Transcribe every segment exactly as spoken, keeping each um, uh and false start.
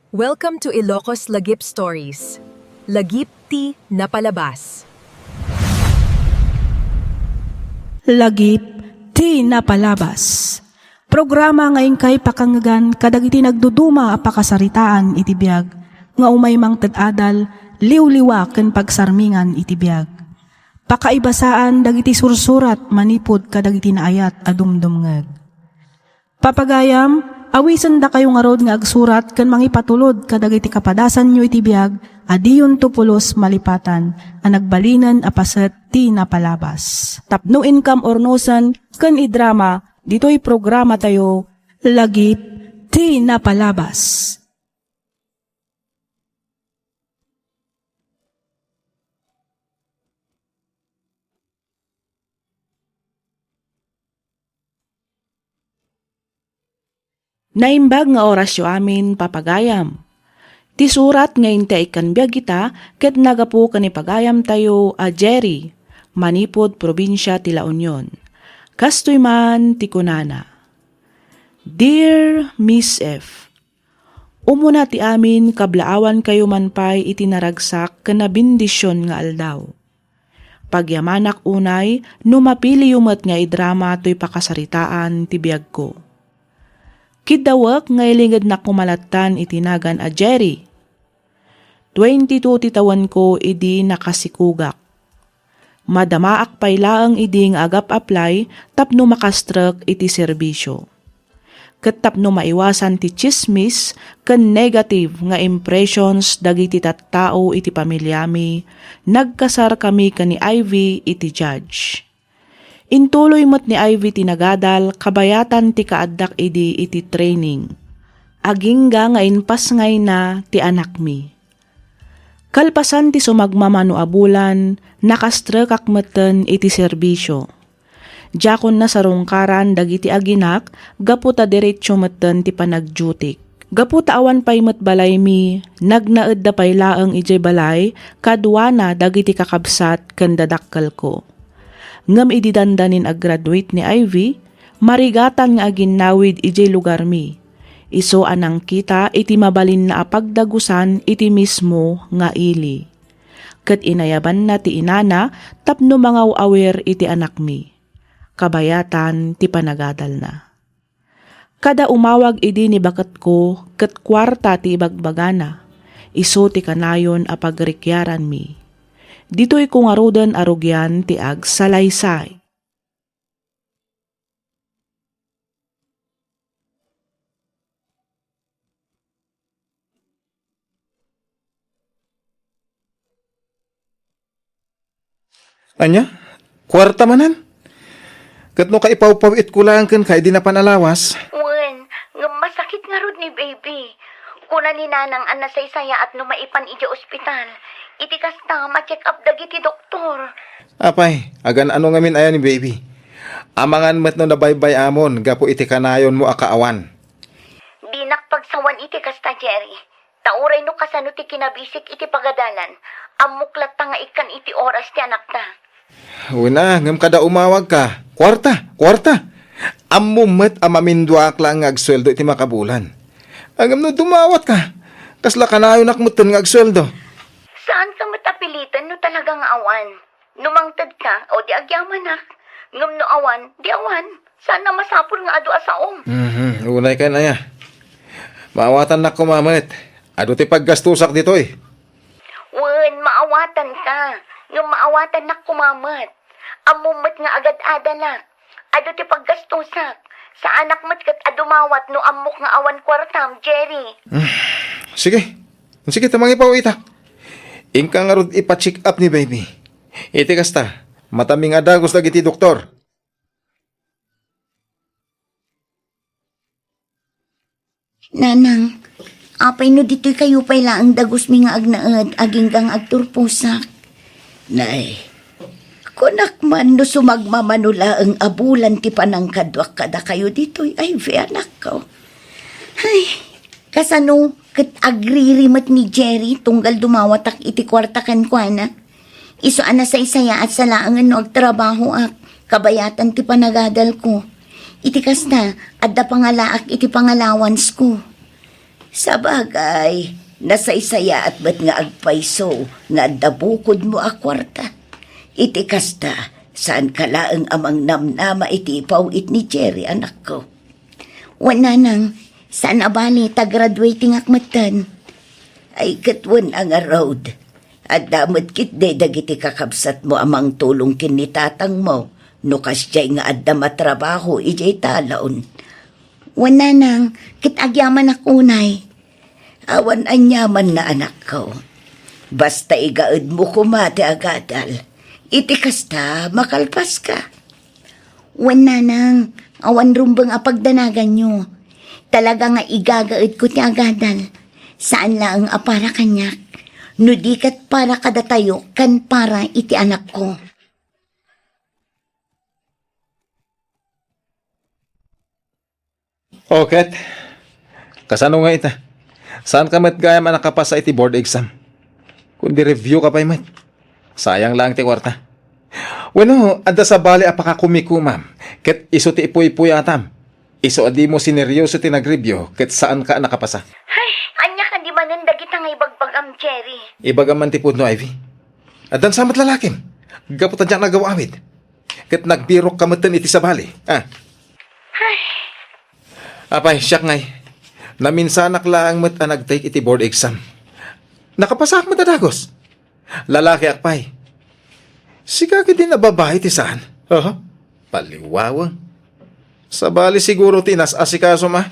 Welcome to Ilocos Lagip Stories. Lagip ti napalabas. Lagip ti napalabas. Programa nga inkay pakangngegan kadagiti nagduduma a pakasaritaan iti biag, nga umay mangted adal, liwliwa ken pagsarmingan iti biag. Pakaibasaan dagiti sursurat manipud kadagiti naayat a dumdumngeg. Papagayam, awisendakayo ngarud nga agsurat ken mangipatulod kadagiti kapadasanyo iti biag a diyonto pulos malipatan a nagbalinen a paset ti napalabas. Tapno inkam urnosen ken idrama ditoy programatayo, Lagip ti Napalabas. Naimbag nga orasyo amin, papagayam. Ti surat nga inti a ikkan biag ita ket nagapu ken ni pagayamtayo a Jerry, manipud probinsia ti La Union. Kastoy man ti kunana, Dear Miss F, Umuna ti amin, kablaawankayo man pay iti naragsak ken nabendision nga aldaw. Pagyamanak unay no mapiliyo met nga idrama toy pakasaritaan ti biagko. Kiddawek nga ilingednak koma lattan iti nagan a Jerry. Twenty-two ti tawenko idi nakasikugak. Madamaak pay laeng idi nga agap-apply tapno makastrek iti serbisio. Ket tapno maiwasan ti tsismis ken negative nga impressions dagiti tattao iti pamiliami, nagkasarkami ken ni Ivy iti judge. Intuloy met ni Ivy ti nagadal kabayatan ti kaaddak idi iti training. Agingga nga impasngayna ti anakmi. Kalpasan ti sumagmamano a bulan, nakastrekak metten iti serbisio. Diakon nasarungkaran dagiti aginak gapu ta diretso metten ti panagdutik. Gapu ta awan pay met balaymi, nagnaedda pay laeng idiay balay kaduana dagiti kakabsat ken dadakkelko. Ngem idi dandanin aggraduate ni Ivy, marigatan nga aginnawid idiay lugarmi. Isu a nangkita iti mabalinna a pagdagusan iti mismo nga ili. Ket inayabanna ti inana tapno mangaw-awir iti anakmi. Kabayatan ti panagadalna. Kada umawag idi ni baketko ket kuarta ti ibagbagana, isu ti kanayon a pagrikiaranmi. Ditoyko ngaruden a rugian ti agsalaysay. Ania? Kuarta manen? Ket no kaipawpaw-itko laeng kenka idi napan a lawas? Wen, ngem masakit ngarud ni baby. Kuna ni nanang a nasaysayaat no maipan idiay ospital. Iti kasta, ma-check up dagiti doktor. Apay, agan-ano ngamin aya ni baby? Amangan met no nabaybay-amon gapu iti kanayonmo a kaawan. Dinak pagsawan iti kasta, Jerry. Ta uray no kasano ti kinabisik iti pagadalan, ammok latta nga ikkan iti oras ti anakta. Wen a, ngem kada umawagka, kuarta, kuarta. Ammom met a maminduaak laeng nga agsueldo iti makabulan. Ngem no dumawatka, kasla kanayonak metten nga agsueldo? Saanka met a piliten no talaga nga awan. No mangtedka, o di agyamanak. Ngem no awan, di awan. Saan a masapul nga adu a saom. Mhm, unay ken aya. Maawatannak koma met. Adu ti paggastusak ditoy. Wen, maawatanka. Ngem maawatannak koma met. Ammom met nga agad-adalak. Adu ti paggastusak. Saanak met ket a dumawat no ammok nga awan kuartam, Jerry. Sige. Sige, ta mangipaw ita. Inka ngarud ipa-check up ni baby. Iti kasta, matami nga dagus dagiti doktor. Nanang, apay no ditoy kayo pay laeng dagusmi nga agnaed, agingga nga agturposak? Nay, kunak man no sumagmamano laeng a bulan ti panangkaduak kadakayo ditoy, Ivy, anakko. Ay, kasano ket agriri met ni Jerry tunggal dumawatak iti kuarta kenkuana? Isu a nasaysayaat sa laengen no agtrabahoak, kabayatan ti panagadalko. Iti kasta, adda pangalaak iti pangalawansko. Sabagay, nasaysayaat met nga agpayso nga adda bukodmo a kuarta. Iti kasta, saanka laeng a mangnamnama iti ipaw-it ni Jerry, anakko. Wen, nanang, saan a bali ta graduatingak metten. Ay, ket wen a ngarud. Adda met ketdi dagiti kakabsatmo a mangtulong ken ni tatangmo no kasdiay nga adda matrabaho idiay talon. Wen, nanang, ket agyamanak unay. Awan aniamanna, anakko. Basta igaedmo koma ti agadal. Iti kasta, makalpaska. Wen, nanang, awan rumbeng a pagdanaganyo. Talaga nga igagaedko ti agadal. Saan laeng a para kaniak. No di ket para kadatayo ken para iti anakko. O, ket? Kasano ngay ita? Saanka met gayam a nakapasa iti board exam? Kundi review ka pay met. Sayang laeng ti kuarta. Wenno, adda sabali a pakakumikumam, ket isu ti ipuypuyatam. Isu a dimo sineryoso ti nagreview, ket saanka a nakapasa. Ay, ania kadi manen dagita nga ibagbagam, Jerry? Ibagam man ti pudno, Ivy. Addan sa met lalakim. Gapu ta diak nagaw-awid. Ket nagbirokka metten iti sabali. Ah. Ay. Apay, siak ngay. Naminsanak laeng met a nag-take iti board exam. Nakapasaak met a dagus. Lalakiak pay. Sika ketdi a babai ti saan. Oho. Paliwawa. Sabali siguro ti inas-asikasom a.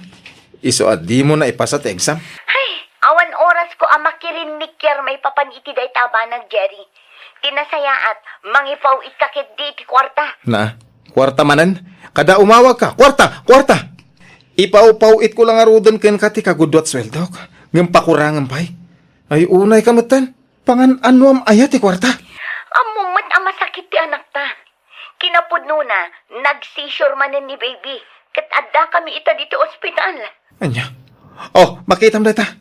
Isu a dimo naipasa ti exam. Ay, awan orasko a makirinnikiar maipapan iti dayta a banag, Jerry. Ti nasayaat, mangipaw-itka ketdi iti kuarta. Na, kuarta manen? Kada umawagka, kuarta, kuarta! Ipaw-paw-itko la ngaruden kenka ti kagudua a sueldok. Ngem pakurangem pay. Ay, unayka metten. Pangan-anuam aya ti kuarta? Ammom met a masakit ti anakta. Kinapudnona, nag-seizure manen ni baby, ket addakami ita ditoy ospital. Ania? Oh, makitam dayta.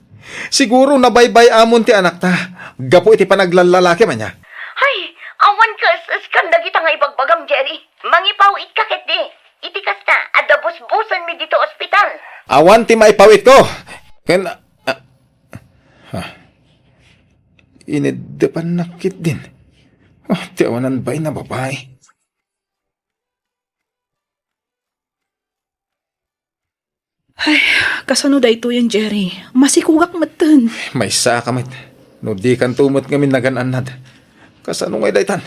Siguro nabaybay-amon ti anakta gapu iti panaglallalakiam, ania? Ay, awan kas-, kas-, kan dagita nga ibagbagam, Jerry. Mangipaw-itka ketdi. Iti kasta, adda busbusenmi ditoy ospital. Awan ti maipaw-itko. Ken, ah, Ha? Ineddepannak ketdin. Ah, ti awanan bain a babai. Ay, kasano daytoyen, Jerry? Masikogak metten. Maysaak met. No dikanto met ngamin nagan-annad. Kasano ngay daytan?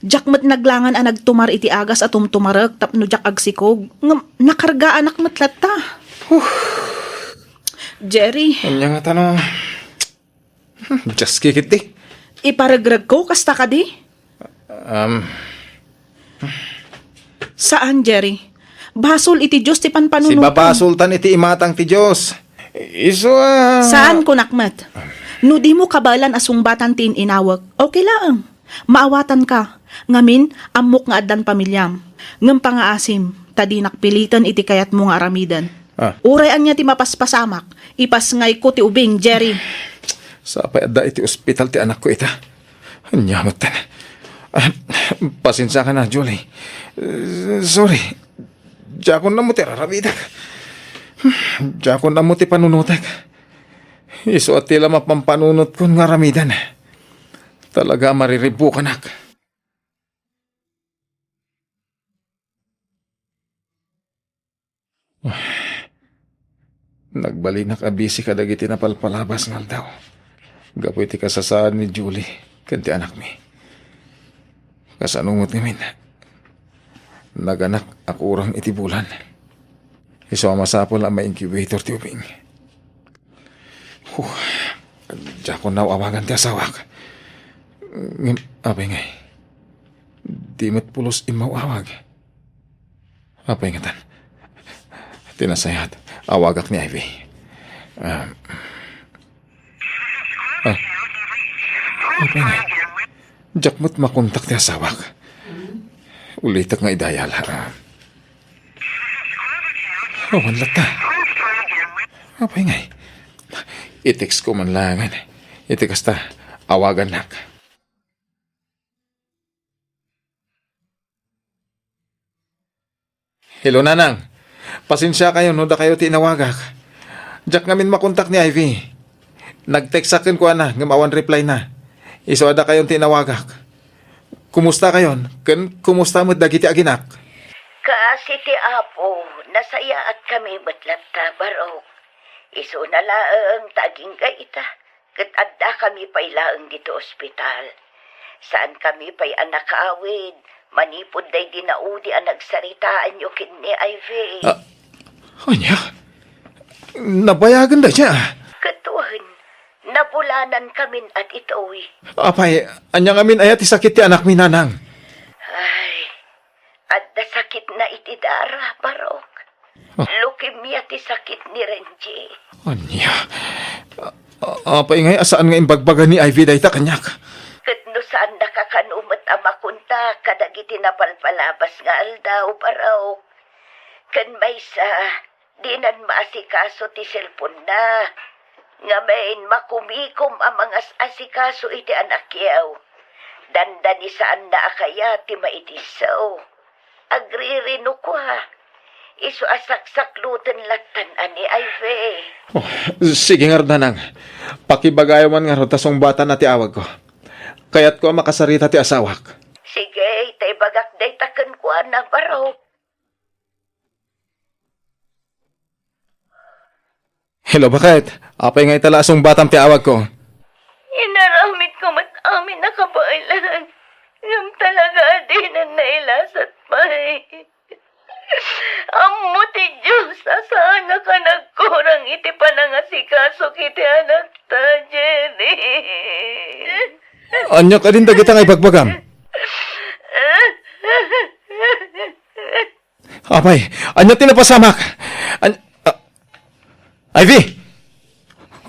Diak met naglangan a nagtumar iti agas a tumtumarek tapno diak agsikog. Ngem nakargaanak met latta. Huh. Jerry. Ania ngata no? Hmm, diaski ketdi. Iparegregko, kasta kadi? Um. Saan, Jerry. Basol iti Dios ti panpanunotmo. Sibabasoltan iti imatang ti Dios. Isu a... Saan, kunak met. No dimo kabaelan a sungbatan ti in-inawek, okay laeng. Maawatanka. Ngamin, ammok nga addan pamiliam. Ngem pangaasim, ta dinak piliten iti kayatmo nga aramiden. Ah. Uray ania ti mapaspasamak, ipasngayko ti ubing, Jerry. Sapay adda iti ospital ti anakko ita. Ania metten. Ah, pasensiakan a, Julie. Eh, sorry. Diakon ammo ti araramidek. Diakon ammo ti panunotek. Isu a ti la mapampanunotko nga aramiden. Talaga a mariribbukanak. Nagbalinak a busy kadagiti napalpalabas nga aldaw gapu iti kasasaan ni Julie ken ti anakmi. Kasano met ngamin, naganak a kurang iti bulan. Isu a masapul a ma-incubator ti ubing. Huh. Diakon aw-awagan ti asawak. Ngem, apay ngay? Di met pulos immaw-awag. Apay ngatan? Ti nasayaat, awagak ni Ivy. Ah. Ah. Apay ngay? Diak met makontak ti asawak. Ulitek nga idayal. Ah. Awan latta. Apay ngay? I-text ko man laengen. Iti kasta, awagannak. Hello, Nanang. Pasensiakayo no dakayo ti inawagak. Diak ngamin makontak ni Ivy. Nag-textak kenkuana ngem awan reply na. Isu a dakayon ti inawagak. Kumustakayon? Ken kumusta met dagiti aginak? Kaasi ti Apo, nasayaatkami met latta, Barok. Isuna laeng ta agingga ita, ket addakami pay laeng ditoy ospital. Saankami pay a nakaawid manipud daydi naudi a nagsaritaanyo ken ni Ivy. Ah, ania? Nabayagen dayta? Ket wen, nabulanankamin a ditoy. Apay, ania ngamin aya ti sakit ti anakmi, nanang? Ay, adda sakitna iti dara, Barok. Ah. Leukemia ti sakit ni Renji. Ania? A-, apay ngay a saan nga imbagbaga ni Ivy dayta kaniak? Ket no saannaka kano met a makontak kadagiti napalpalabas nga aldaw, Barok. Ken maysa, dinan maasikaso ti cellphone-na. Ngamin, makumikom a mangas-asikaso iti anakyo. Dandani saanna a kayat ti maitisso. Agririnukua. Isu a saksakloten lattan a ni Ivy. Oh, sige ngarud, nanang. Pakibagayo man ngarud ta sungbatanna ti awagko. Kayatko a makasarita ti asawak. Sige, ta ibagak dayta kenkuana, Barok. Hello, baket? Apay nga ita la a sungbatam ti awagko? Inaramidko met amin a kabaelan, ngem talaga a dinan nailasat pay. Ammo ti Dios a saannak a nagkurang iti panangasikaso iti anakta, Jerry. Ania kadin dagita nga ibagbagam? Apay, ania ti napasamak? An-, ah, Ivy!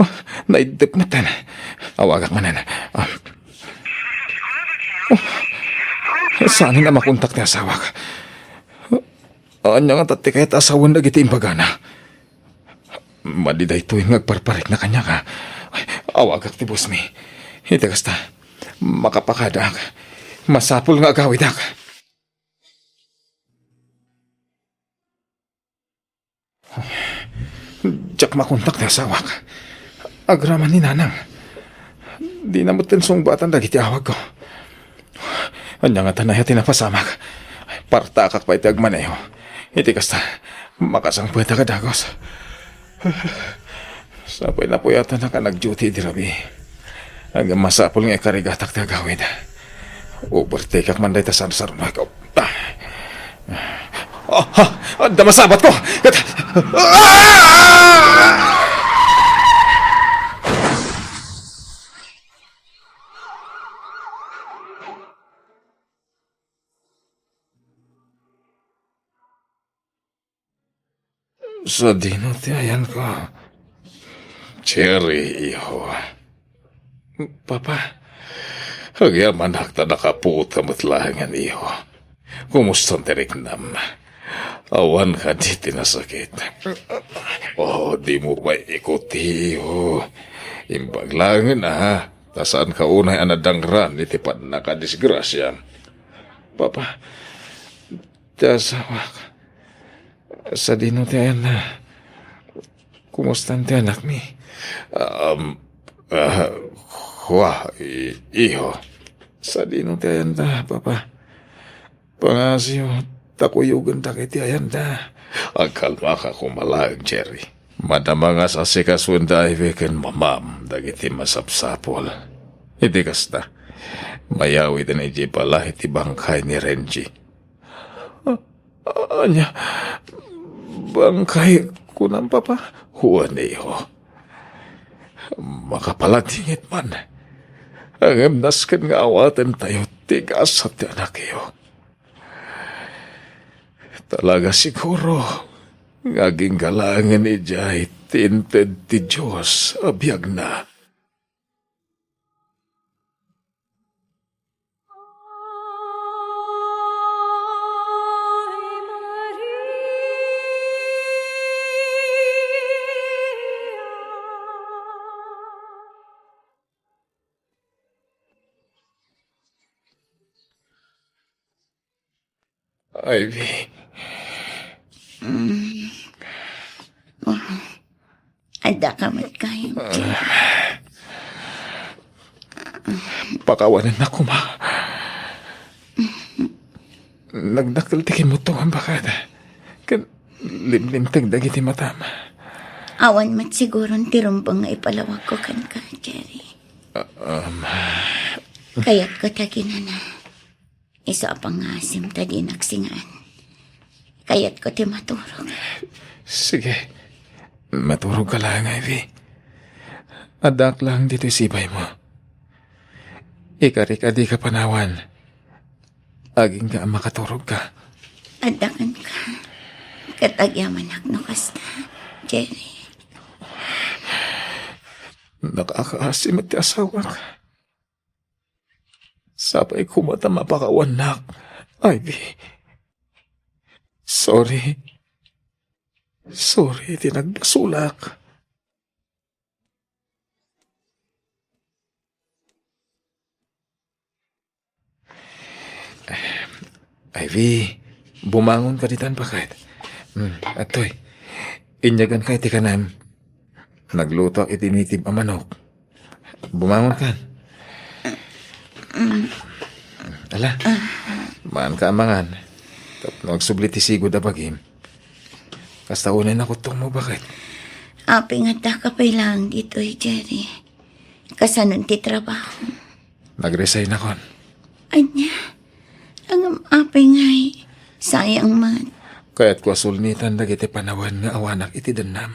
Oh, naiddep metten. Awagak manen. Ah. Oh, saan a makontak ti asawak? Ania ngata ti kayat a sawen dagiti imbagana? Madi daytoy nga agparparikna kaniak, a. Awagak ti boss mi. Iti kasta, makapakadak. Masapul nga agawidak. Diak makontak ti asawak. Agraman ni nanang. Dina metten sungbatan dagiti awagko. Ania ngata aya ti napasamak? Partakak pay ti agmaneho. Iti kasta, makasangpetak a dagus. Sapay napuyatanak a nag-duty idi rabii. Ngem masapul nga ikarigatak ti agawid. Overtake-ak man dayta sarsarnoek. Ah! Ah! Ah! Adda masabatko! Ah! Sadino ti ayanko? Jerry, iho. Papa, agyamanak ta nakapuot ka met laengen, iho. Kumusta ti riknam? Awan kadi ti nasakit? Oh, dimo pay ikuti, iho. Imbag laengen, a. Ta saanka unay a nadangran iti pannakadisgrasia. Papa, ti asawak. Sadino ti ayanna? Kumusta ti anakmi? Um, ah, kua, i-, iho. Sadino ti ayanna, Papa? Pangngasiyo, ta kuyogendak iti ayanna. Agkalmaka koma laeng, Jerry. Madama nga sasikasoen da Ivy ken mamam dagiti masapsapul. Iti kasta, mayawiden idiay balay ti bangkay ni Renji. A-, ania? Bangkay, kunam, Papa? Wen, iho. Makapaladingit man. Ngem nasken nga awatentayo ti gasat ti anakyo. Talaga siguro nga agingga laengen idiay ti inted ti Dios a biagna. Ivy. Mm. Ah. Kamat kayo, Jerry. Pakawanennak koma. Nagdakkel ti kimmutto nga baket. Ken limlimteg dagiti matam. Awan met siguron ti rumbeng nga ipalawagko kenka, Jerry. Ah, um. Kayatko ta kinana. Isu a pangngaasim ta dinak singaan. Kayatko ti maturog. Sige. Maturogka laeng, Ivy. Addaak laeng ditoy sibaymo. Ikarik a dika panawan. Agingga a makaturogka. Adda kenka. Ket agyamanak no kasta, Jerry. Nakakaasim ti asawak. Sapay koma ta mapakawannak, Ivy. Sorry. Sorry ti nagbasolak. Ivy, bumangonka ditan, baket. Hmm, adtoy. Inyaganka iti kanem. Naglutoak iti native a manok. Bumangonkan. Ala, maanka a mangan. Tapno agsubli ti sigud a bagim. Kasta unay nakuttongmo, baket. Apay nga addaka pay laeng ditoy, Jerry. Kasanon ti trabaho? Nag-resignakon. Ania? Ngem apay ngay? Sayang man. Kayatko a sulnitan dagiti panawen nga awanak iti dennam.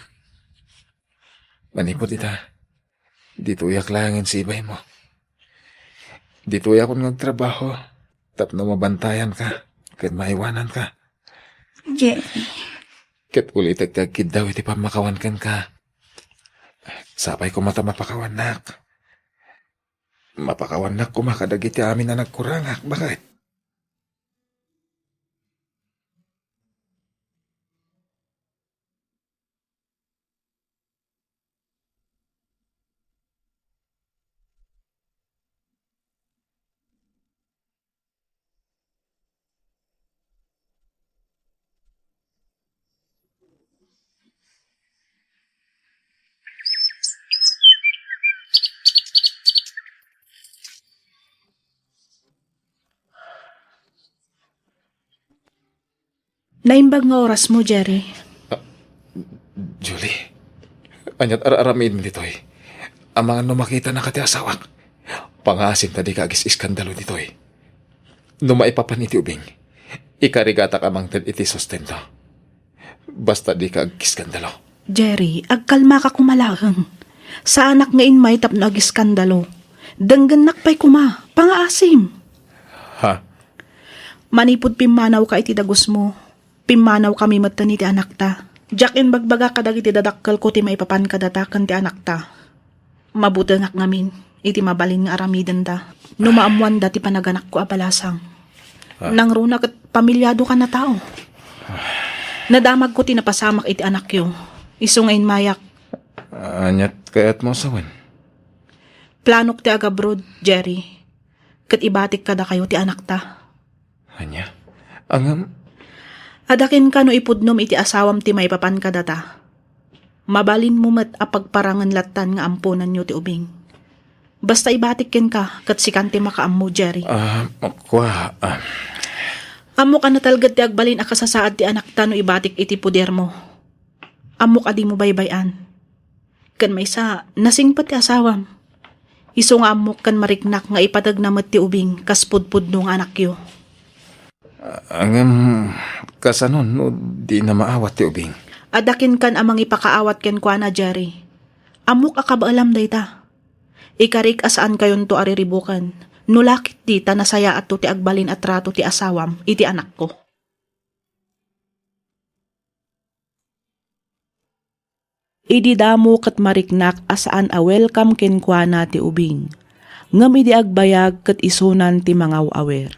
Manipud ita, ditoyak laengen sibaymo. Ditoyakon nga agtrabaho tapno mabantayanka ket maiwananka. Jerry. Ket ulitek ti agkiddaw iti pammakawan kenka. Sapay koma ta mapakawannak. Mapakawannak koma kadagiti amin a nagkurangak, baket. Naimbag nga orasmo, Jerry. Ah, Julie, aniat ar-aramidem ditoy? Amangan no makitanaka ti asawak. Pangaasim ta dika agis-iskandalo ditoy. No maipapan iti ubing, ikarigatak a mangted iti sustento. Basta dika agkiskandalo. Jerry, agkalmaka koma laeng. Saanak nga immay tapno agiskandalo. Denggennak pay koma. Pangaasim. Ha? Manipud pimmanawka iti dagusmo, pimmanawkami metten iti anakta. Diak imbagbaga kadagiti dadakkelko ti maipapan kadata ken ti anakta. Mabutengak ngamin iti mabalin nga aramidenda no maammoanda ti panaganakko a balasang. Ah. Nangruna ket pamiliadokan a tao. Nadamagko ti napasamak iti anakyo. Isu nga immayak. Aniat kayatmo a sawen? Planok ti agabroad, Jerry. Ket ibatik kadakayo ti anakta. Ania? Ngem? Adda kenka no ipudnom iti asawam ti maipapan kadata. Mabalinmo met a pagparangen lattan nga amponanyo ti ubing. Basta ibatik kenka ket sikan ti makaammo, Jerry. Ah, kua, ah. Ammok a natalged ti agbalin a kasasaad ti anakta no ibatik iti podermo. Ammok a dimo baybay-an. Ken maysa, nasingpet ti asawam. Isu nga ammok ken mariknak nga ipateg na met ti ubing kas pudpudno nga anakyo. Ah, ngem, kasano no di na maawat ti ubing? Adda kenkan a mangipakaawat kenkuana, Jerry. Ammok a kabaelam dayta. Ikarik a saankayonto a riribuken no la ketdi ta nasayaatto ti agbalin a trato ti asawam iti anakko. Idi damo ket mariknak a saan a welcome kenkuana ti ubing, ngem idi agbayag ket isunan ti mangaw-awer.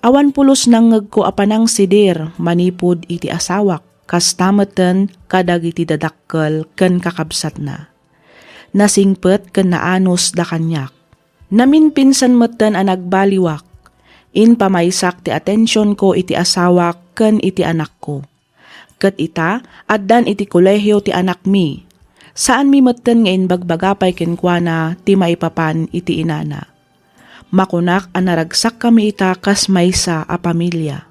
Awan pulos nangngegko a panangsidir manipud iti asawak, kasta metten kadagiti dadakkel ken kakabsatna. Nasingpet ken naanusda kaniak. Naminpinsan metten a nagbaliwak. Impamaysak ti atensionko iti asawak ken iti anakko. Ket ita, addan iti kolehio ti anakmi. Saanmi metten nga imbagbaga pay kenkuana ti maipapan iti inana. Makunak a naragsakkami ita kas maysa a pamilia.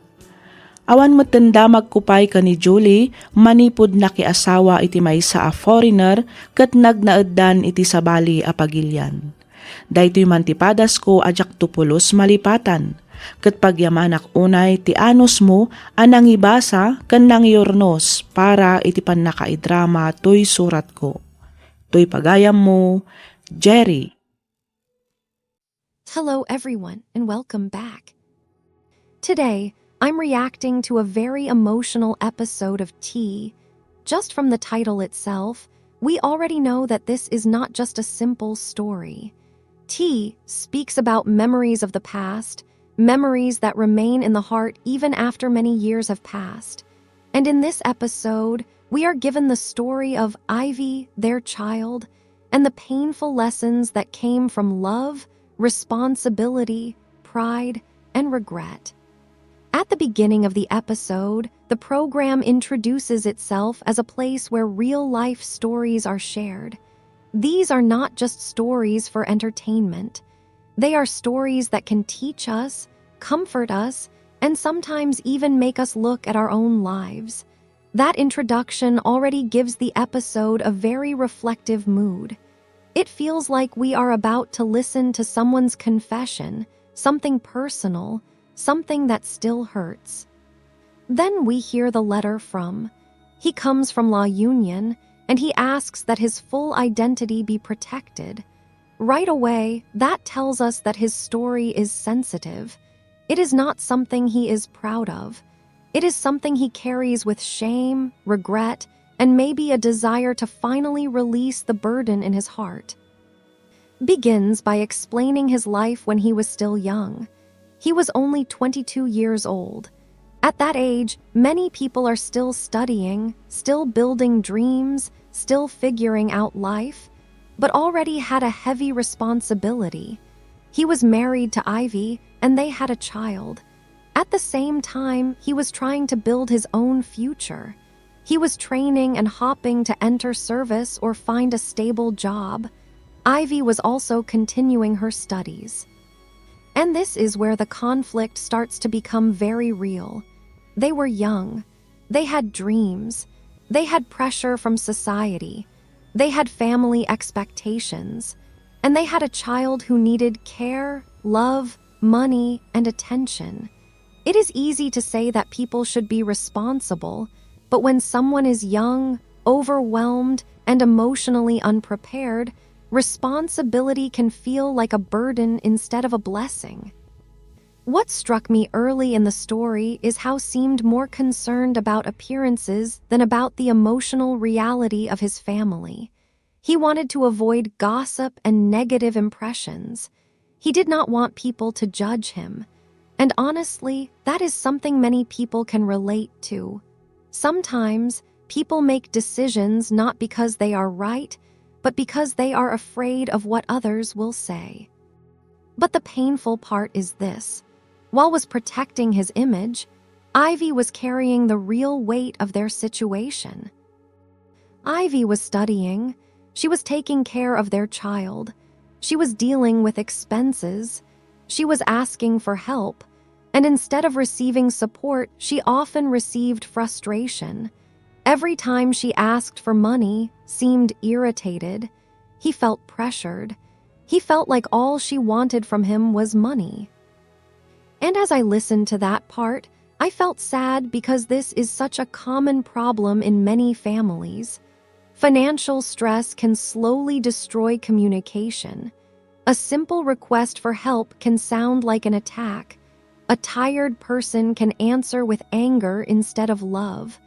Awan metten damagko pay ken ni Julie manipud nakiasawa iti maysa a foreigner ket nagnaeddan iti sabali a pagilian. Daytoy man ti padasko a diakto pulos malipatan, ket pagyamanak unay ti anusmo a nangibasa ken nangiurnos para iti pannakaidrama toy suratko. Toy pagayammo, Jerry. Hello, everyone, and welcome back. Today, I'm reacting to a very emotional episode of Tea. Just from the title itself, we already know that this is not just a simple story. Tea speaks about memories of the past, memories that remain in the heart even after many years have passed. And in this episode, we are given the story of Ivy, their child, and the painful lessons that came from love, responsibility, pride, and regret. At the beginning of the episode, the program introduces itself as a place where real life stories are shared. These are not just stories for entertainment. They are stories that can teach us, comfort us, and sometimes even make us look at our own lives. That introduction already gives the episode a very reflective mood. It feels like we are about to listen to someone's confession, something personal, something that still hurts. Then we hear the letter from. He comes from La Union, and he asks that his full identity be protected. Right away, that tells us that his story is sensitive. It is not something he is proud of. It is something he carries with shame, regret, and maybe a desire to finally release the burden in his heart. Begins by explaining his life when he was still young. He was only twenty-two years old. At that age, many people are still studying, still building dreams, still figuring out life, but already had a heavy responsibility. He was married to Ivy, and they had a child. At the same time, he was trying to build his own future. He was training and hopping to enter service or find a stable job. Ivy was also continuing her studies. And this is where the conflict starts to become very real. They were young. They had dreams. They had pressure from society. They had family expectations. And they had a child who needed care, love, money, and attention. It is easy to say that people should be responsible, but when someone is young, overwhelmed, and emotionally unprepared, responsibility can feel like a burden instead of a blessing. What struck me early in the story is how seemed more concerned about appearances than about the emotional reality of his family. He wanted to avoid gossip and negative impressions. He did not want people to judge him. And honestly, that is something many people can relate to. Sometimes, people make decisions not because they are right, but because they are afraid of what others will say. But the painful part is this. While was protecting his image, Ivy was carrying the real weight of their situation. Ivy was studying. She was taking care of their child. She was dealing with expenses. She was asking for help. And instead of receiving support, she often received frustration. Every time she asked for money, seemed irritated. He felt pressured. He felt like all she wanted from him was money. And as I listened to that part, I felt sad because this is such a common problem in many families. Financial stress can slowly destroy communication. A simple request for help can sound like an attack. A tired person can answer with anger instead of love.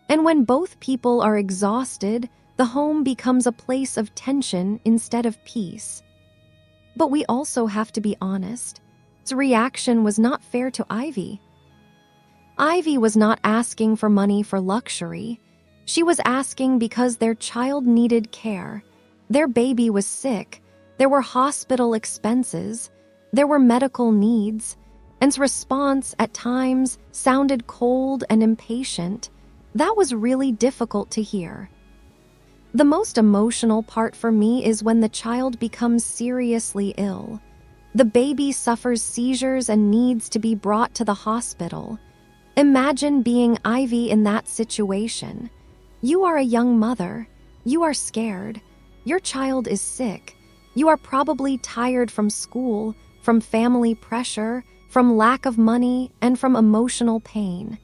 And when both people are exhausted, the home becomes a place of tension instead of peace. But we also have to be honest. His reaction was not fair to Ivy. Ivy was not asking for money for luxury. She was asking because their child needed care. Their baby was sick. There were hospital expenses. There were medical needs. And his response at times sounded cold and impatient. That was really difficult to hear. The most emotional part for me is when the child becomes seriously ill. The baby suffers seizures and needs to be brought to the hospital. Imagine being Ivy in that situation. You are a young mother. You are scared. Your child is sick. You are probably tired from school, from family pressure, from lack of money, and from emotional pain.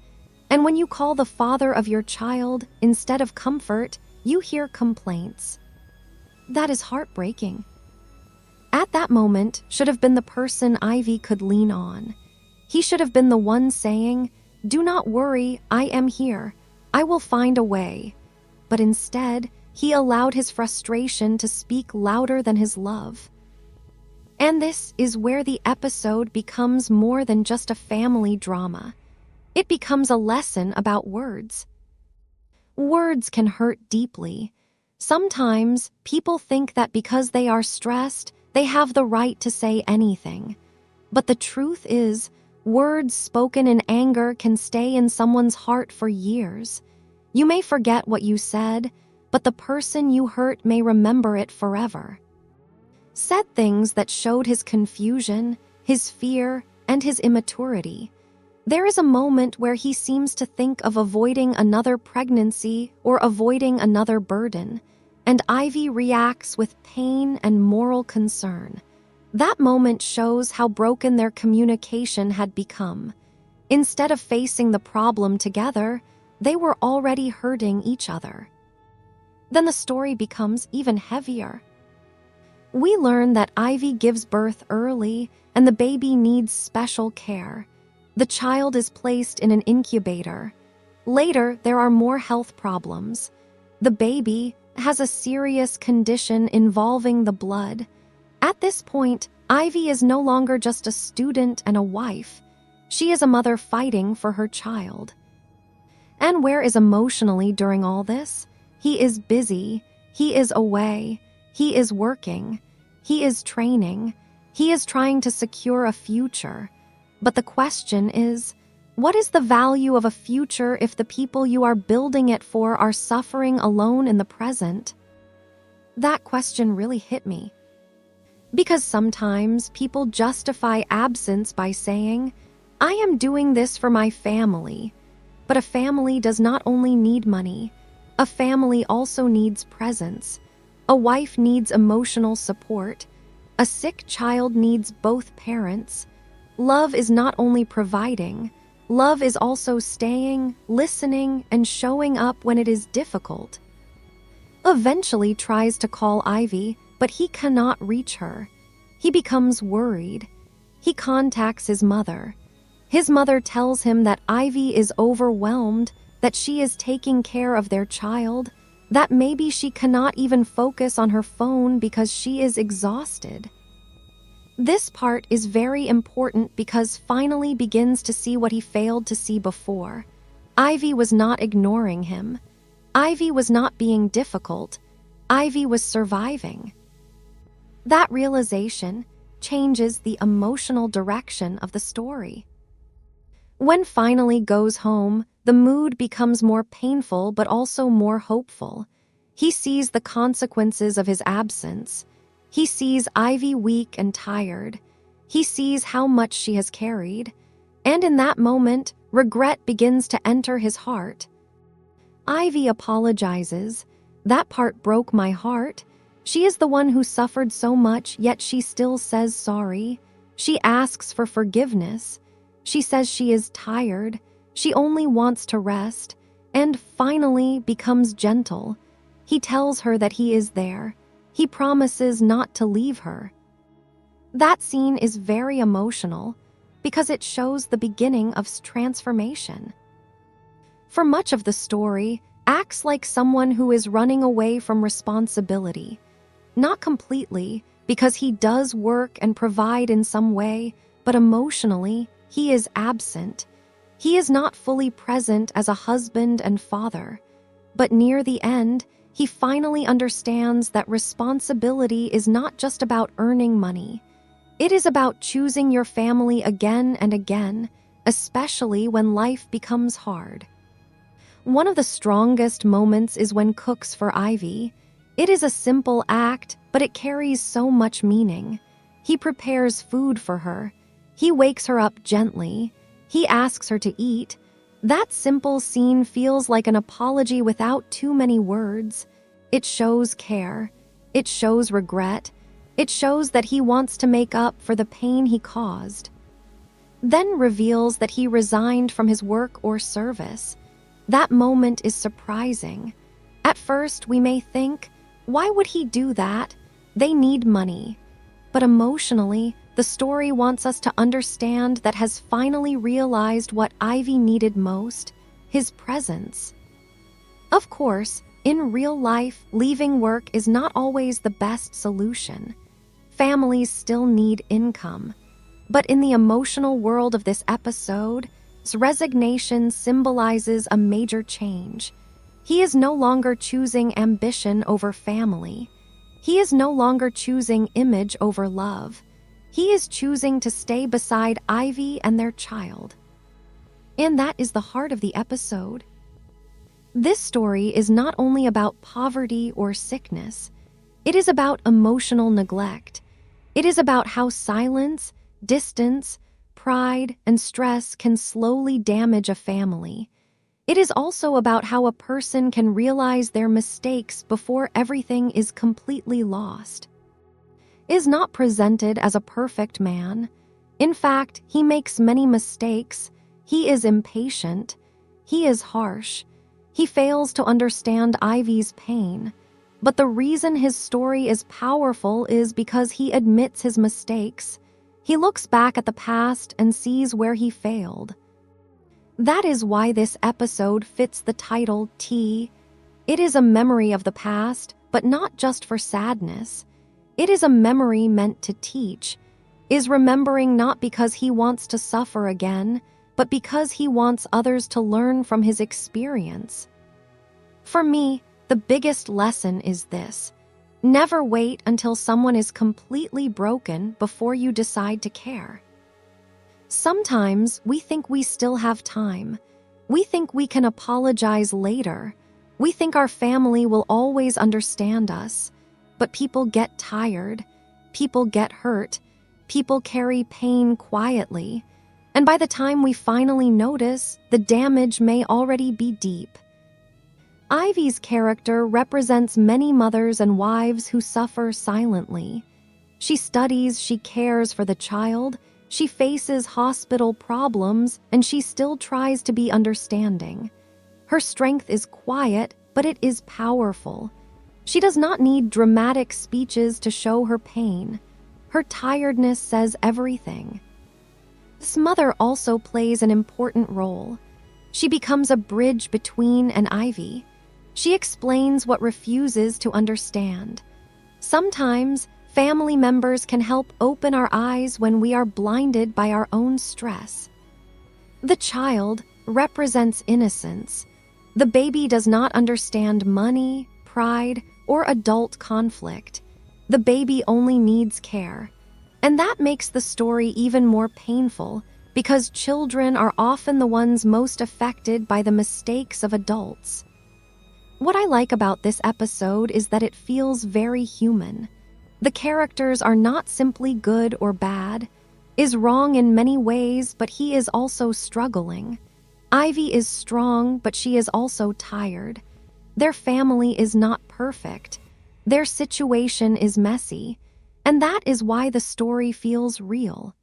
And when you call the father of your child, instead of comfort, you hear complaints. That is heartbreaking. At that moment should have been the person Ivy could lean on. He should have been the one saying, "Do not worry, I am here. I will find a way." But instead, he allowed his frustration to speak louder than his love. And this is where the episode becomes more than just a family drama. It becomes a lesson about words. Words can hurt deeply. Sometimes people think that because they are stressed, they have the right to say anything. But the truth is, words spoken in anger can stay in someone's heart for years. You may forget what you said, but the person you hurt may remember it forever. Said things that showed his confusion, his fear, and his immaturity. There is a moment where he seems to think of avoiding another pregnancy or avoiding another burden, and Ivy reacts with pain and moral concern. That moment shows how broken their communication had become. Instead of facing the problem together, they were already hurting each other. Then the story becomes even heavier. We learn that Ivy gives birth early and the baby needs special care. The child is placed in an incubator. Later, there are more health problems. The baby has a serious condition involving the blood. At this point, Ivy is no longer just a student and a wife. She is a mother fighting for her child. And where is emotionally during all this? He is busy. He is away. He is working. He is training. He is trying to secure a future. But the question is, what is the value of a future if the people you are building it for are suffering alone in the present? That question really hit me. Because sometimes people justify absence by saying, "I am doing this for my family." But a family does not only need money, a family also needs presence. A wife needs emotional support. A sick child needs both parents. Love is not only providing, love is also staying, listening, and showing up when it is difficult. Eventually tries to call Ivy, but he cannot reach her. He becomes worried. He contacts his mother. His mother tells him that Ivy is overwhelmed, that she is taking care of their child, that maybe she cannot even focus on her phone because she is exhausted. This part is very important because finally begins to see what he failed to see before. Ivy was not ignoring him. Ivy was not being difficult. Ivy was surviving. That realization changes the emotional direction of the story. When finally goes home, the mood becomes more painful but also more hopeful. He sees the consequences of his absence. He sees Ivy weak and tired. He sees how much she has carried. And in that moment, regret begins to enter his heart. Ivy apologizes. That part broke my heart. She is the one who suffered so much, yet she still says sorry. She asks for forgiveness. She says she is tired. She only wants to rest. And finally becomes gentle. He tells her that he is there. He promises not to leave her. That scene is very emotional because it shows the beginning of s-, transformation. For much of the story, acts like someone who is running away from responsibility. Not completely, because he does work and provide in some way, but emotionally, he is absent. He is not fully present as a husband and father. But near the end, he finally understands that responsibility is not just about earning money. It is about choosing your family again and again, especially when life becomes hard. One of the strongest moments is when cooks for Ivy. It is a simple act, but it carries so much meaning. He prepares food for her. He wakes her up gently. He asks her to eat. That simple scene feels like an apology without too many words. It shows care. It shows regret. It shows that he wants to make up for the pain he caused. Then reveals that he resigned from his work or service. That moment is surprising. At first, we may think, "Why would he do that? They need money." But emotionally, the story wants us to understand that has finally realized what Ivy needed most: his presence. Of course, in real life, leaving work is not always the best solution. Families still need income. But in the emotional world of this episode, his resignation symbolizes a major change. He is no longer choosing ambition over family. He is no longer choosing image over love. He is choosing to stay beside Ivy and their child. And that is the heart of the episode. This story is not only about poverty or sickness, it is about emotional neglect. It is about how silence, distance, pride, and stress can slowly damage a family. It is also about how a person can realize their mistakes before everything is completely lost. Is not presented as a perfect man. In fact, he makes many mistakes. He is impatient. He is harsh. He fails to understand Ivy's pain. But the reason his story is powerful is because he admits his mistakes. He looks back at the past and sees where he failed. That is why this episode fits the title T. It is a memory of the past, but not just for sadness. It is a memory meant to teach. Is remembering not because he wants to suffer again, but because he wants others to learn from his experience. For me, the biggest lesson is this: never wait until someone is completely broken before you decide to care. Sometimes we think we still have time. We think we can apologize later. We think our family will always understand us. But people get tired. People get hurt. People carry pain quietly. And by the time we finally notice, the damage may already be deep. Ivy's character represents many mothers and wives who suffer silently. She studies, she cares for the child, she faces hospital problems, and she still tries to be understanding. Her strength is quiet, but it is powerful. She does not need dramatic speeches to show her pain. Her tiredness says everything. This mother also plays an important role. She becomes a bridge between and Ivy. She explains what refuses to understand. Sometimes, family members can help open our eyes when we are blinded by our own stress. The child represents innocence. The baby does not understand money, pride, or adult conflict. The baby only needs care. And that makes the story even more painful, because children are often the ones most affected by the mistakes of adults. What I like about this episode is that it feels very human. The characters are not simply good or bad. Is wrong in many ways, but he is also struggling. Ivy is strong, but she is also tired. Their family is not perfect. Their situation is messy. And that is why the story feels real.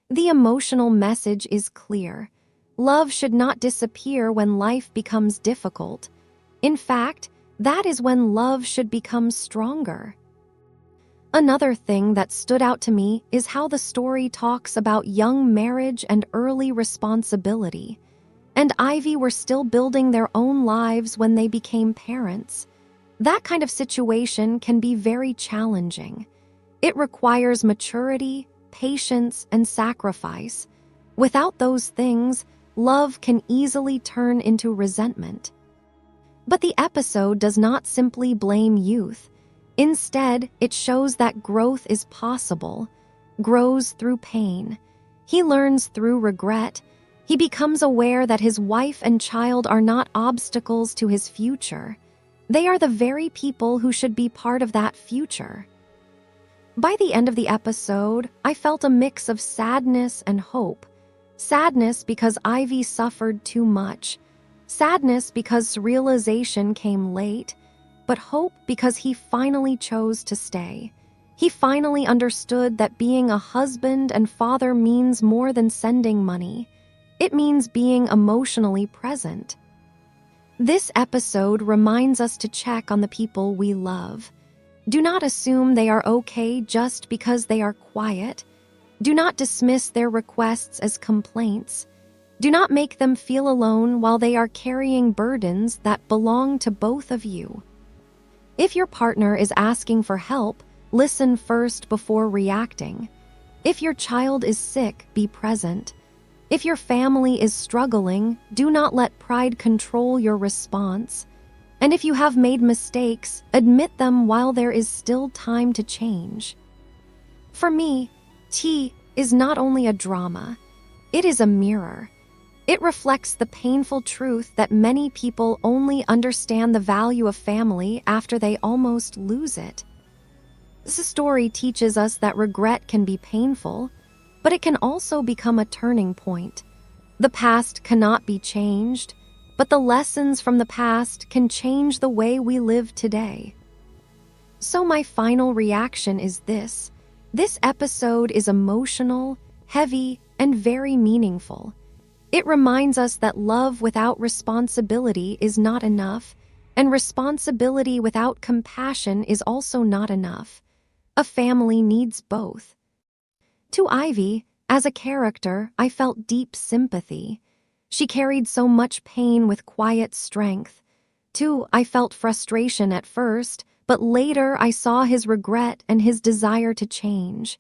The emotional message is clear. Love should not disappear when life becomes difficult. In fact, that is when love should become stronger. Another thing that stood out to me is how the story talks about young marriage and early responsibility. And Ivy were still building their own lives when they became parents. That kind of situation can be very challenging. It requires maturity, patience, and sacrifice. Without those things, love can easily turn into resentment. But the episode does not simply blame youth. Instead, it shows that growth is possible, grows through pain. He learns through regret. He becomes aware that his wife and child are not obstacles to his future. They are the very people who should be part of that future. By the end of the episode, I felt a mix of sadness and hope. Sadness because Ivy suffered too much. Sadness because realization came late, but hope because he finally chose to stay. He finally understood that being a husband and father means more than sending money. It means being emotionally present. This episode reminds us to check on the people we love. Do not assume they are okay just because they are quiet. Do not dismiss their requests as complaints. Do not make them feel alone while they are carrying burdens that belong to both of you. If your partner is asking for help, listen first before reacting. If your child is sick, be present. If your family is struggling, do not let pride control your response. And if you have made mistakes, admit them while there is still time to change. For me, T is not only a drama, it is a mirror. It reflects the painful truth that many people only understand the value of family after they almost lose it. This story teaches us that regret can be painful, but it can also become a turning point. The past cannot be changed, but the lessons from the past can change the way we live today. So, my final reaction is this: this episode is emotional, heavy, and very meaningful. It reminds us that love without responsibility is not enough, and responsibility without compassion is also not enough. A family needs both. To Ivy, as a character, I felt deep sympathy. She carried so much pain with quiet strength. Too, I felt frustration at first, but later I saw his regret and his desire to change.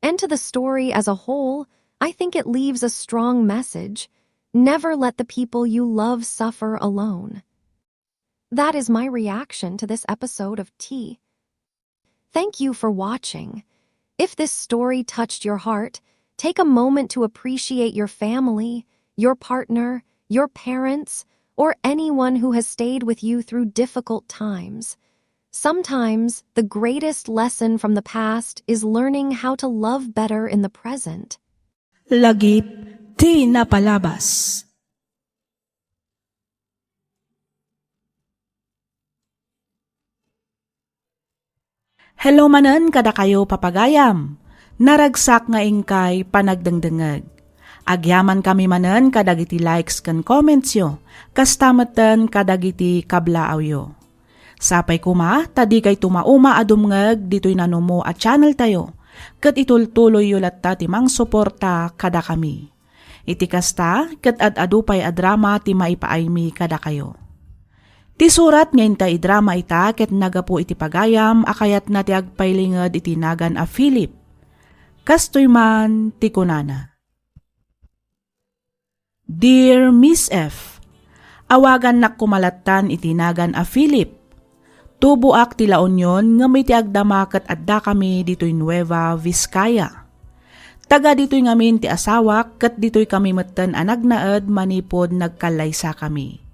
And to the story as a whole, I think it leaves a strong message. Never let the people you love suffer alone. That is my reaction to this episode of T. Thank you for watching. If this story touched your heart, take a moment to appreciate your family, your partner, your parents, or anyone who has stayed with you through difficult times. Sometimes, the greatest lesson from the past is learning how to love better in the present. Lagip ti napalabas. Hello manen kadakayo, papagayam. Naragsak nga inkay panagdengdengngeg. Agyamankami manen kadagiti likes ken commentsyo, kasta metten kadagiti kablaawyo. Sapay koma ta dikayto mauma a dumngeg ditoy nanumo a channeltayo, ket itultuloyyo latta ti mangsuporta kadakami. Iti kasta, ket ad-adu pay a drama ti maipaaymi kadakayo. Ti surat nga inta idrama ita ket naggapu iti pagayam a kayatna ti agpailinged iti nagan a Philip. Kastoy man ti kunana, "Dear Miss F, awagannak koma lattan iti nagan a Philip. Tuboak ti La Union ngem iti agdama ket addakami ditoy Nueva Vizcaya. Taga ditoy ngamin ti asawak ket ditoy kami metten a nagnaed manipud nagkallaysakami.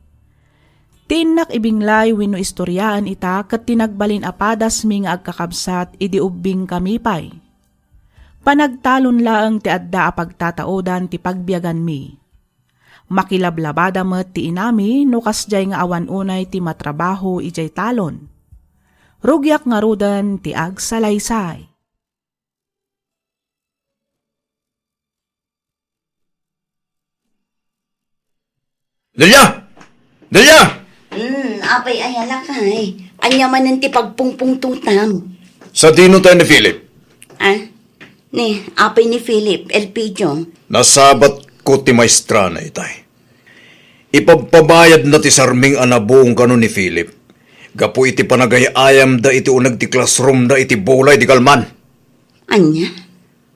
Ti innak ibinglay wenno istoriaen ita ket ti nagbalin a padasmi nga agkakabsat idi ubbingkami pay. Panagtalon laeng ti adda a pagtataodan ti pagbiaganmi. Makilablabada met ti inami no kasdiay nga awan unay ti matrabaho idiay talon. Rugiak ngaruden ti agsalaysay." Delia! Delia! Hmm, apay aya lakay. Ania manen ti pagpungpungtotam? Sadino tayo ni Philip? Ah? Ni, apay ni Philip, Elpidio? Nasabatko ti maestrana itay. Ipabpabayadna ti sarming a nabuong kano ni Philip gapu iti panagay-ayamda iti uneg ti classroomda iti bulay di kalman. Ania?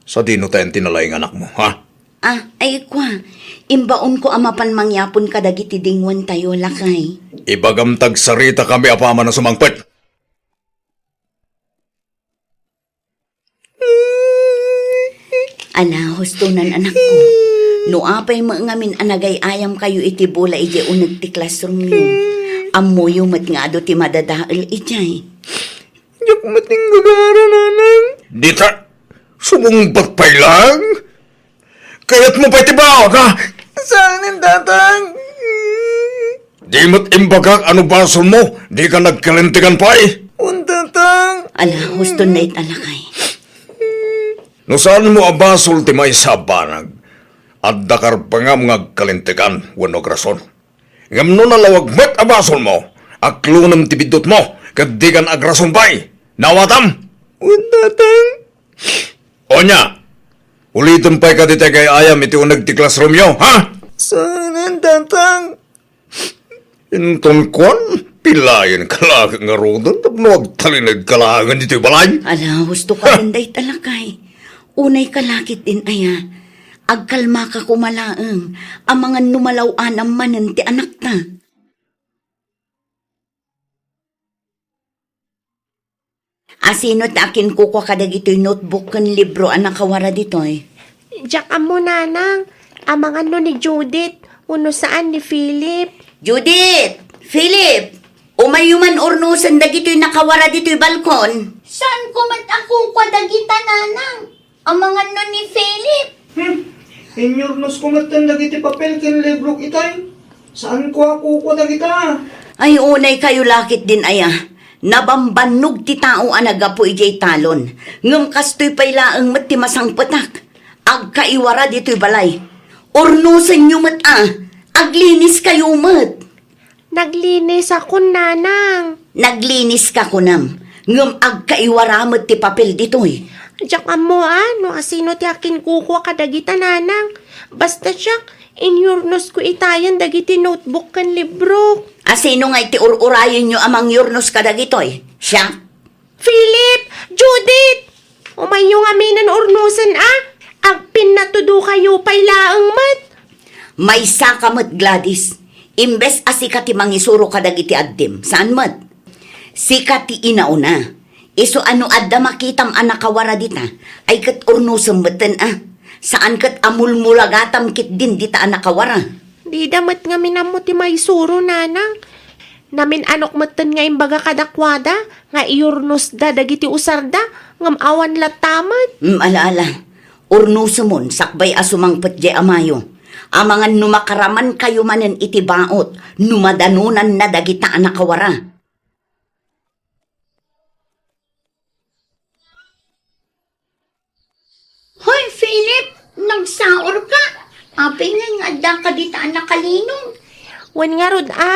Sadino tayan ti nalaing anakmo, ha? Ah, ay kua, imbaonko a mapan mangyapon kadagiti dinguantayo, lakay. Ibagam tagsaritakami apaman a sumangpet. Ala, hustonan, anakko. No apay met ngamin a nagay-ayamkayo iti bola idiay uneg ti classroomyo, ammoyo met nga adu ti madadael idiay. Diak met inggagara, Nanang. Dita, sumungbat pay lang? Kayatmo pay ti baak, ha? Saanen, Tatang. Di met imbagak a no basolmo, dika nagkalintegan pay. Wen, Tatang. Ala, husto dayta, lakay. No saanmo a basol ti maysa a banag, adda karpengam nga agkalintegan wenno agrason. Ngem no nalawag met a basolmo, aklonem ti biddutmo, ket dikan agrason pay. Naawatam? Wen, Tatang. Onya, ulitem pay kadi ti agay-ayam iti uneg ti classroomyo, ha? Saanen, Tatang. Inton kuan, pilayen ka laeng ngaruden tapno agtalineg ka laengen ditoy balay. Ala, husto ka din dayta, lakay. Unay ka lakit din aya. Agkalma ka koma laeng, amangan no malaw-anam manen ti anakta. Asino ti akinkukua kadagitoy notebook ken libro a nakawara ditoy? Diak ammo, Nanang. Amangan no ni Judith, wenno saan ni Philip. Judith! Philip! Umayyo man urnosen dagitoy nakawara ditoy balkon. Saanko met a kukua dagita, Nanang? Amangan no ni Philip. Hmm, inyurnosko metten dagiti papel ken librok itay. Saanko a kukua dagita. Ay, unay kayo lakit din aya. Nabambannog ti tao a naggapu idiay talon. Ngem kastoy pay laeng met ti masangpetak. Agkaiwara ditoy balay. Urnosenyo met a. Aglinis kayo met. Naglinisakon, Nanang. Naglinis ka kunam, ngem agkaiwara met ti papel ditoy. Diak ammo a no asino ti akinkukua kadagita, Nanang. Basta siak, inyurnosko itayen dagiti notebook ken libro. Asino ngay ti ur-urayenyo a mangyurnos kadagitoy? Siak? Philip! Judith! Umayyo ngaminen urnosen a, agpinnatudokayo pay laeng met. Maysa ka met, Gladys. Imbes a sika ti mangisuro kadagiti addim, saan met? Sika ti inauna. Isu a no adda makitam a nakawara dita, ay ket urnosem metten a. Saan ket a mulmulagatam ketdin dita a nakawara. Dida met ngamin ammo ti maisuro, Nanang. Namin-anok metten nga imbaga kadakuada nga iurnosda dagiti usarda, ngem awan latta met. Mm, ala, ala. Urnosemon sakbay a sumangpet diay amayo. Amangan no makaramankayo manen iti baot no madanonanna dagita a nakawara. Hoy, Philip, nagsaor ka? Apay ngay nga adda ka dita a nakalinong? Wen ngarud a,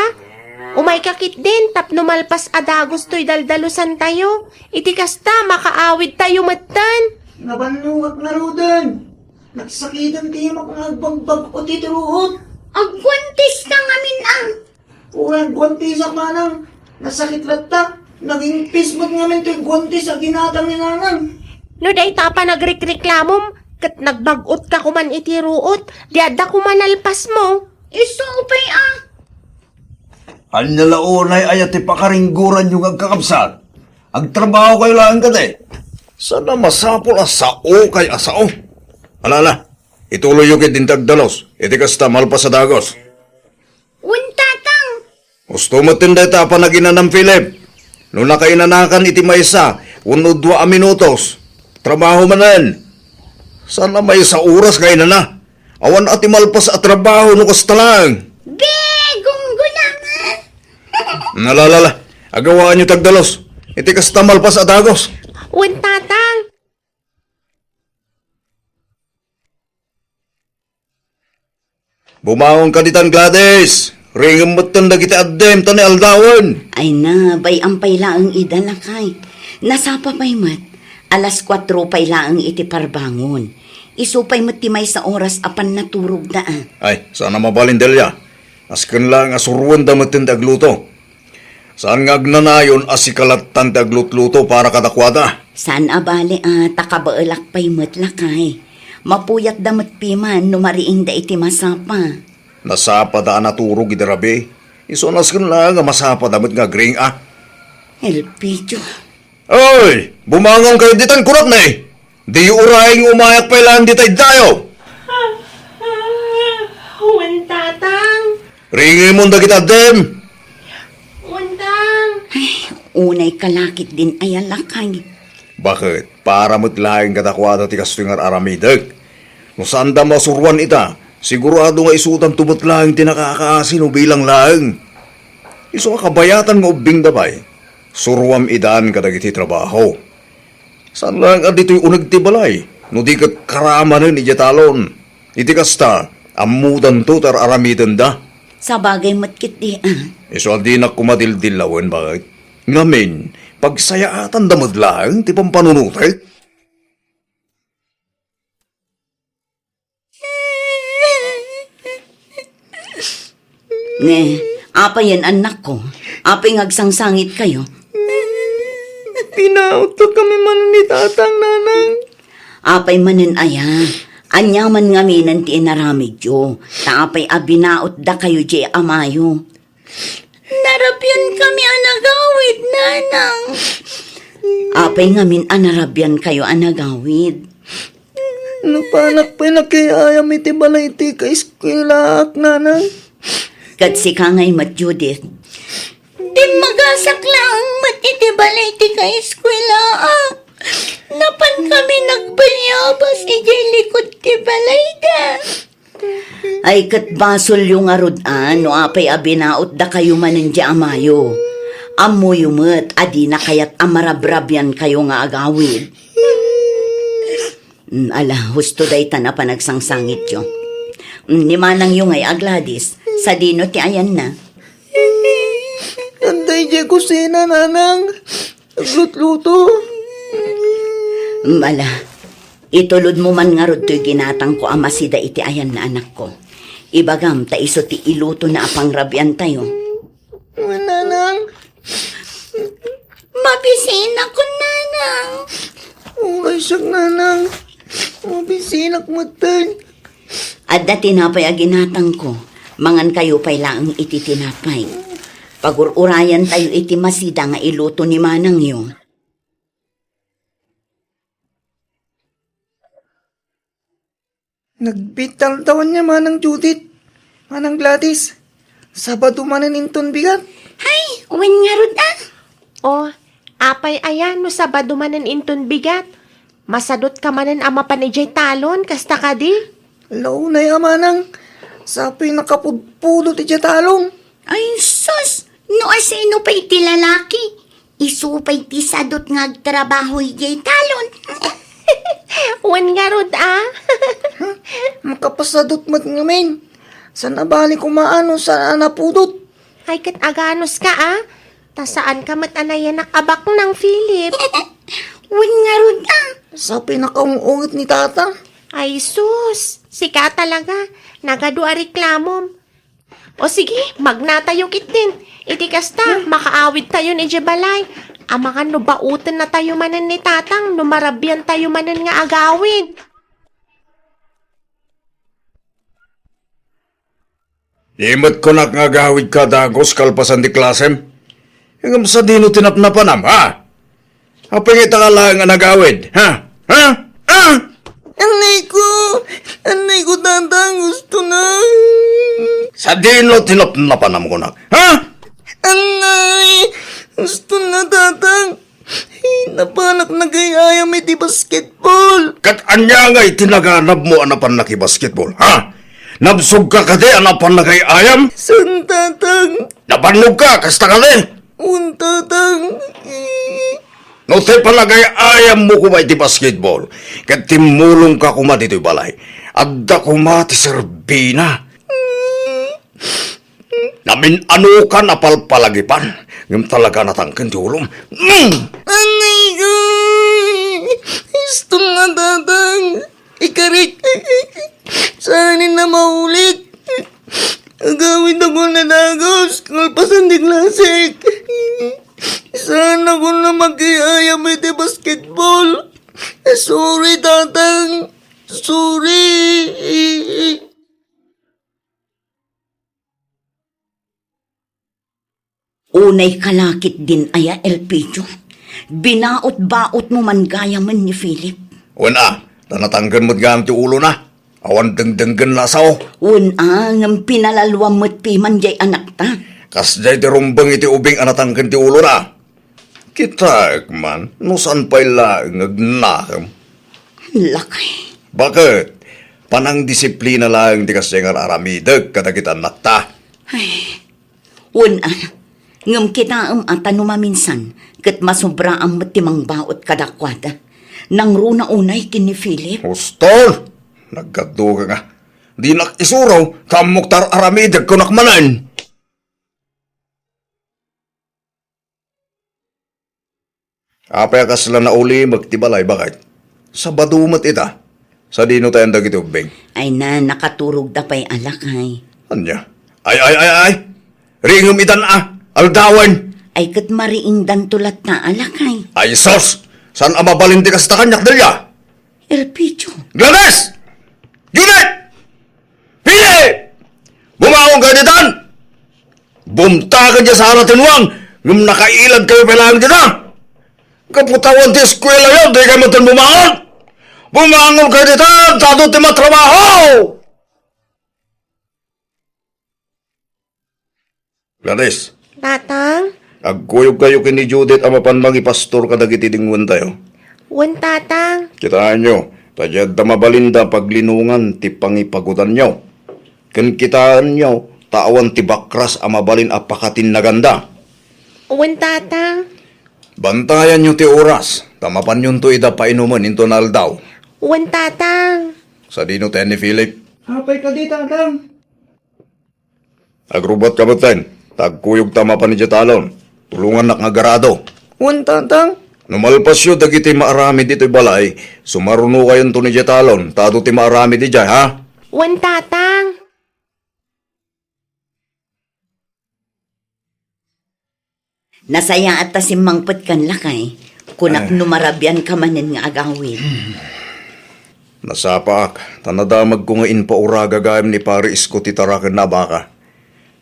umay ka ketdin tapno malpas a dagus toy daldalusantayo. Iti kasta, makaawidtayo metten. Nabannogak ngaruden. Nagsakiten ti imak nga agbagbag-o ti ruot. Agguantis ka ngamin a. Uray guantisak, manang. Nasakit latta. Nagingpis met ngamin toy guantis a ginatang ni nanang. No dayta a panagrikreklamom, ket nagbag-ot ka koman iti ruot, di adda koman nalpasmo. Isu pay a. Ania la unay aya ti pakaringgoranyo nga agkakabsat? Agtrabahokayo laeng kadi. Saan a masapul a saokay a sao? Ala, ala, ituloyyo ketdin ti agdalus. Iti kasta, malpas a dagus. Wen, Tatang. Husto metten dayta a panaginanam, Philip. No nakainanakan iti maysa wenno dua a minutos, trabaho manen. Saan a maysa oras nga inana? Awan a ti malpas a trabaho no kasta laeng. Be, gunggonangan. Ala, ala, ala. Agawaanyo ti agdalus. Iti kasta, malpas a dagus. Wen, Tatang. Bumangon ka ditan, Gladys. Ringem metten dagiti addim ta ni aldawen. Ay na, bay-am pay laeng ida, lakay. Nasapa pay met. Alas kuatro pay laeng iti parbangon. Isu pay met ti maysa oras a pannaturogda a. Ay, saan a mabalin, Delia. Asken laeng a suroenda metten ti agluto. Saan nga agnanayon a sika lattan ti aglutluto para kadakuada? Saan a bale a ta kabaelak pay met, lakay. Mapuyatda met piman no mariingda iti masapa. Nasapada a naturog idi rabii. Isu a nasken laeng a masapada met nga agriing a. Elpidio. Oy! Bumangon kayo ditan, kunak ni! Diyo urayen nga umayak pay laeng dita iddayo! Ringemon dagiti addem! Untang! Ay, unay kalakit din ay alakay. Baket, para met laeng kadakuada ti kastoy nga ar-aramidek. No saanda masuruan ita, sigurado nga isutanto met laeng ti nakaakaasi no bilang laeng. Isu a kabayatan nga ubbingda pay, suruam idan kadagiti trabaho. Saan laeng a ditoy uneg ti balay, no di ket karamanen idiay talon. Iti kasta, ammodanto ti ar-aramidenda. Sabagay met ketdi, ah. Isu a dinak koma dildillawen, baket. Ngamin, pagsayaatanda met laeng ti pampanunotek. Ne, apayen, annakko? Apay nga agsangsangitkayo? Binaotta kami manen ni Tatang, Nanang. Apay manen aya? Aniaman ngaminen ti inaramidyo, ta apay a binaotdakayo diay amayo? Narabian kami a nagawid, Nanang. Apay ngamin a narabiankayo a nagawid? Napanak pay nakiayam iti balay ti kaeskuelaak, Nanang. Ket sika ngay met, Judith? Dimmagasak laeng met iti balay ti kaeskuelaak. Napan kami nagbayabas idiay likud ti balayda. Ay, ket basolyo ngarud a no apay a binaotdakayo manen diay amayo. Ammoyo met a dina kayat a marabrabiankayo nga agawid. Mm, ala, husto daytan a panagsangsangityo. Mm, ni manangyo ngay a Gladys, sadino ti ayanna? Adda idiay kusina, Nanang. Aglutluto. Mm, ala, itulodmo man ngarud toy ginatangko a masida iti ayanna, anakko. Ibagam ta isu ti ilutona a pangrabiantayo. Wen, Nanang. Mabisinakon, Nanang. Uray siak, Nanang. Mabisinak metten. Adda tinapay a ginatangko. Mangankayo pay laeng iti tinapay. Pagur-urayantayo iti masida nga iluto ni manangyo. Nagbitaltawen ni Manang Judith, Manang Gladys. Sabado manen inton bigat. Hay, wen ngarud a. O, apay aya no Sabado manen inton bigat? Masadutka manen a mapan idiay talon, kasta kadi? Launay a manang, sapay nakapudpudot idiay talon. Ay, sus! No asino pay ti lalaki, isu pay ti sadot nga agtrabaho idiay talon. Wen ngarud a. Huh? Makapasadot met ngamin. Saan a bali koma no saan a napudot. Ay, ket aganuska a. Ta saanka met a nayanak a baknang, Philip. Wen ngarud a. Sapay nakaung-ungit ni Tata. Ay, sus! Sika talaga. Nagadu a reklamom. O sige, magnatayo ketdin. Iti kasta, makaawidtayon idiay balay. Amangan no bautennatayo manen ni Tatang no marabiantayo manen nga agawid. Di met kunak nga agawidka dagus kalpasan ti klasem. Ngem sadino ti napnapanam, ha? Apay nga ita ka laeng a nagawid, ha? Ha? Ha? Annayko! Annayko, Tatang! Gusto na! Sadino ti napnapanam kunak, ha? Annay! Gusto na, Tatang! Napanak nagay-ayam iti basketball! Ket ania nga iti naganabmo a napan nakibasketball, ha? Nabsogka kadi a napan nagay-ayam? Saan, Tatang. Napannogka, kasta kadi? Wen, Tatang. No ti panagay-ayammo koma iti basketball, ket timmulongka koma ditoy balay, adda koma ti serbina. Namin-anokan a palpalagipan, ngem talaga natangken ti ulom. Mm! Annayko! Istom na, Tatang! Ikarik! Saan na maulit? Agawid ako na dagus, kalpasan ti klasek. Saan ako na makiayam iti basketball. Sorry, Tatang. Sorry. Unay kalakit din aya, Elpidio. Binaot-baotmo man gayamen ni Philip. Wen a, ta natangken met gayam ti ulona. Awan dengdenggenna a sao. Wen a, ngem pinalalwam met piman jay anakta. Kasjay ti rumbeng iti ubing a natangken ti ulona. Kitaek man, no saan pay laeng nga agnakem. Lakay. Baket? Panangdisiplina laeng ti kasjay nga ar-aramidek kadagiti annakta. Ay, wen a. Ngem kitaem a ta no maminsan, ket masobraam met ti mangbaut kadakuada. Nangruna unay ken ni Philip. Huston! Nagkadduka nga. Dinak isuro, ta ammok ta ar-aramidek kunak manen. Apay a kasla naulimek ti balay, baket? Sabado met ita. Sadino tayan dagiti ubbing? Ay na, nakaturogda pay a lakay. Ania? Ay, ay, ay, ay! Riingem itan a! Aldawen! Ay ket mariingdanto latta a lakay. Ay sus! Saan a mabalin ti kasta kaniak, Delia? Elpidio. Gladys! Judith! Pili! Bumangon kayo ditan! Bumtaken diay sala ti nuang, ngem nakailad kayo pay laeng dita. Gapu ta awan ti eskuelayo, di kayo met bumangon. Bumangon kayo ditan, ta adu ti matrabaho! Gladys. Tatang? Agkuyog kayo ken ni Judith a mapan mangipastor kadagiti dingwentayo. Wen, Tatang. Kitaenyo, ta diadda mabalinda paglinongan ti pangipagutanyo. Ken kitaenyo, ta awan ti bakras a mabalin a pakatinnaganda. Wen, Tatang. Bantayanyo ti oras, ta mapanyonto ida painumen inton aldaw. Wen, Tatang. Sadino tayan ni Philip? Apay kadi, Tatang? Agrubbuatka metten, ta agkuyogta mapan idiay talon. Tulongannak nga agarado. Wen, Tatang. No malpasyo dagiti maaramid ditoy balay, sumarunokayonto idiay talon, ta adu ti maaramid idiay, ha? Wen, Tatang. Nasayaat ta simmangpetkan, lakay. Kunak, eh, no marabianka manen nga agawid. Nasapaak, ta nadamagko nga impaura gagaem ni Pare Isko ti tarakenna a baka.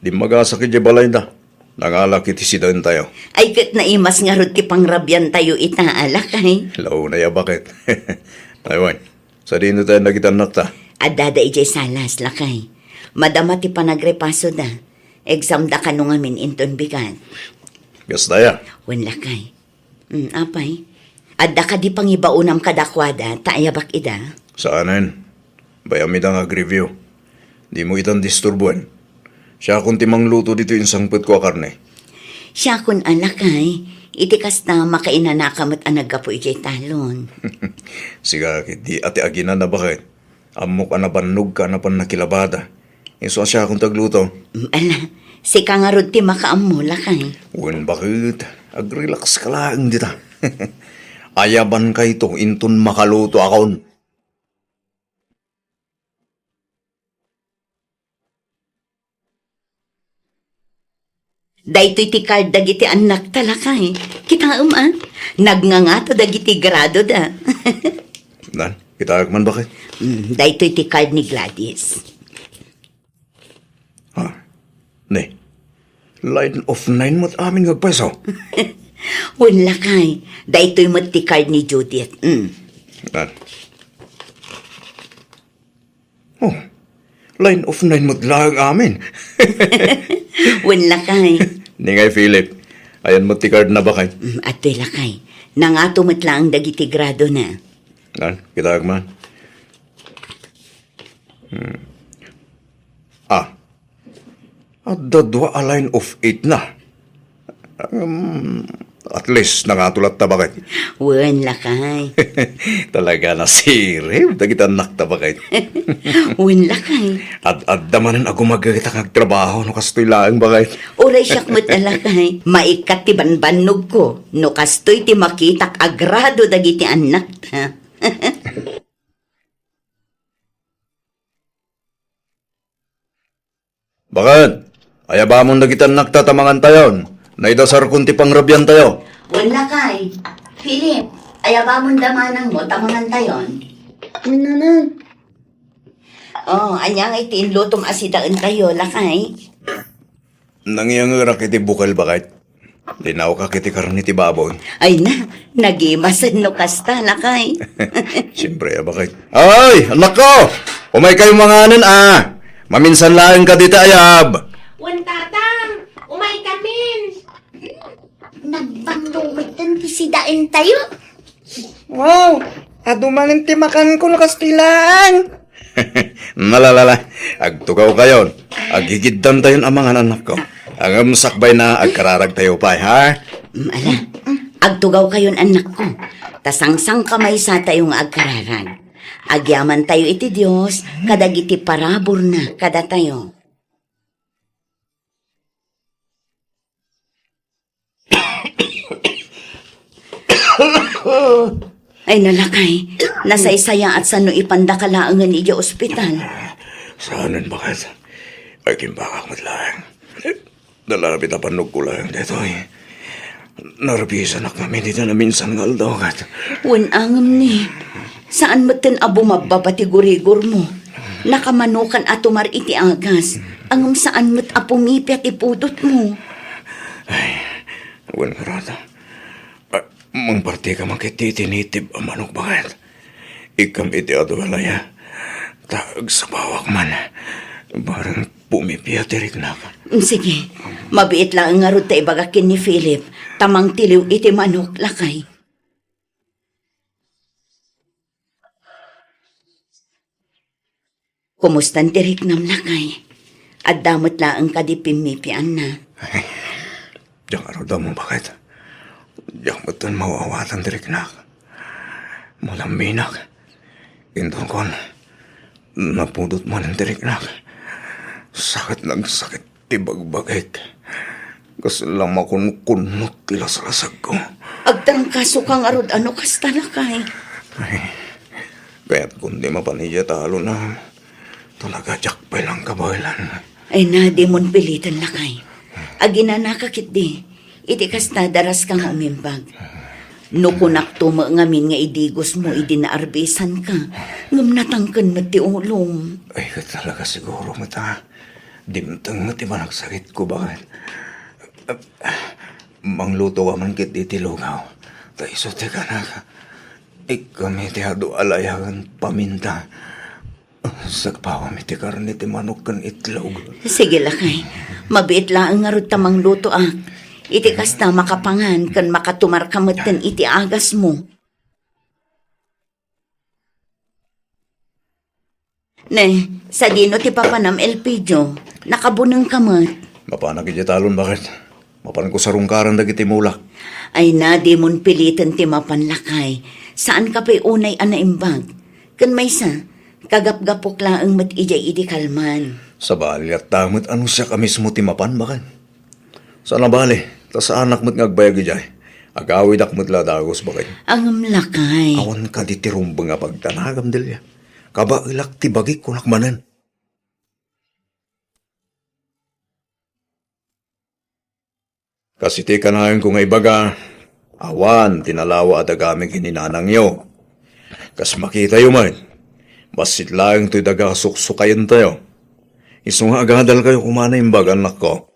Dimmagasak idiay balayda. Nangalak iti sidaentayo. Ay, ket naimas ngarud ti pangrabiantayo ita a, lakay. Launay a baket. Ay, wen, sadino tayan dagiti annakta? Addada idiay salas, lakay. Madama ti panagrepasoda. Examda kano ngamin inton bigat. Kasta aya? Wen, lakay. Mm, apay? Adda kadi pangibaonam kadakuada, ta ayabak ida? Saanen. Bay-am ida nga agreview. Dimo itan disturboen. Siakon ti mangluto ditoy insangpetko a karne. Siakon a, lakay. Iti kasta, makainanaka met a naggapu idiay talon. Siak, di ati aginan a baket. Ammok a nabannogka a napan nakilabada. Isu a siakon ti agluto. Mm, ala, sika ngarud ti makaammo, lakay. Wen, baket, agrelaxka laeng dita. Ayabankayto inton makalutoakon. Daytoy ti card dagiti annakta, lakay. Kitaem a, nagngangato dagiti gradoda. Nan, kitaek man, baket? Mm, daytoy ti card ni Gladys. Ha? Ne? Line of nine met amin nga agpayso? Wen, lakay. Daytoy met ti card ni Judith. Mm. Nan. Oh, line of nine met laeng amin. Wen, lakay. Ni ngay, Philip, ayan met ti card na, baket? Mm, adtoy, lakay. Nangato met laeng dagiti gradona. Nan, kitaek man. Hmm. Ah, adda dua a line of eight na. Um, at least, nangato latta, baket? Wen, lakay. Talaga, nasirib dagiti annakta, baket? Wen, lakay. Ad-adda manen a gumagayta nga agtrabaho no kastoy laeng, baket? Uray siak met a, lakay. Maikkat ti banbannogko no kastoy ti makitak a grado dagiti annakta. Baket? Ayabamon dagiti annakta ta mangantayon. Naidasarkon ti pangrabiantayo. Wen, lakay. Philip, ayabamon da manangmo ta mangantayon. Wen, nanang. Oh, ania ngay ti inlutom a sidaentayo, lakay? Nangiyangerak iti bukel, baket. Linawka iti karne ti baboy. Ay na, nagimasen no kasta, lakay. Siyempre, a, bakit? Ay, annakko! Umay kayo manganen, a! Maminsan laeng ka dita, ayab! Wen, Tatang, umay kamin. Nagbanno metten ti sidaentayo. Wow! Adu manen ti makanko no kastoy laeng. Nalalala, agtugaw kayon. Agigiddan tayon a mangan, annakko. Ngem sakbay na, agkararag tayo pay, ha? Mm, ala, agtugaw kayon, annakko. Ta sangsangkamaysa tayo nga agkararag. Agyaman tayo iti Dios kadagiti paraburna kadatayo. Ay, nalakay, nasaysayaat sano ipandaka laengen idiay ospital. Saanen, baket? Ay, kimbagak met laeng. Nalabit a pannogko laeng daytoy. Narbisanak ngamin iti naminsan nga aldaw, ket Wen, angem ni, saan metten a bumabbaba ti gurigormo. Nakamanokan a tumar iti agas, ngem saan met a pumipia ti pudotmo. Ay, wen, ngarud. Ah, mangpartika man ket ti itinitib a manok, baket. Ikkam iti adu a laya, ta agsabawak man. Bareng pumipia ti riknak. Mm, sige. Mabiit laeng ngarud ta ibagak ken ni Philip, ta mangtiliw iti manok, lakay. Kumustan ti riknam, lakay? Adda met laeng kadi pimmipianna? Diak ngarud ammo, baket. Diak metten maawatan ti riknak. Malamminak. Intonkon, napudot manen ti riknak. Sakit nga agsakit ti bagbagik. Kasla makunkunnot ti laslasagko. Agtrangkasoka ngarud a no kasta, lakay. Ay, kayatko ti mapan idiay talon, a. Talaga, diak pay lang kabaelan. Ay na, dimon piliten, lakay. Aginanaka ketdi. Iti kasta, daraska nga umimbag. No kunakto met ngamin nga idigosmo idi naarbisanka, ngem natangken met ti ulom. Ay, ket talaga siguro met, a. Dimteng met ti panagsakitko, baket. Mangluto ka man ketdi ti lugaw. Ta isu ti kanak. Ikkam iti adu a layagen paminta. Sagpawam iti karne ti manok ken itlog. Sige, lakay. Mabiit laeng ngarud ta manglutoak. Iti kasta, makapangan ken makatumarka metten iti agasmo. Ne, sadino ti papanam, Elpidio? Nakabunengka met. Mapanak idiay talon, baket? Mapanko sarungkaran dagiti mulak. Ay na, dimon piliten ti mapan, lakay. Saanka pay unay a naimbag. Ken maysa, kagapgapok laeng met idiay idi kalman. Sabali, latta met a no siak a mismo ti mapan, baket? Saan a bale, ta saanak met nga agbayag idiay. Agawidak met la dagus, baket. Ngem, lakay. Awan kadi ti rumbeng a pagdanagam, Delia. Kabaelak ti bagik, kunak manen. Kas iti kanayon ko nga ibaga, awan ti nalawa a dagami ken ni nanangyo. Kas makitayo met, bassit laeng toy daga a suksukayentayo. Isu nga agadalkayo koma a naimbag, annakko.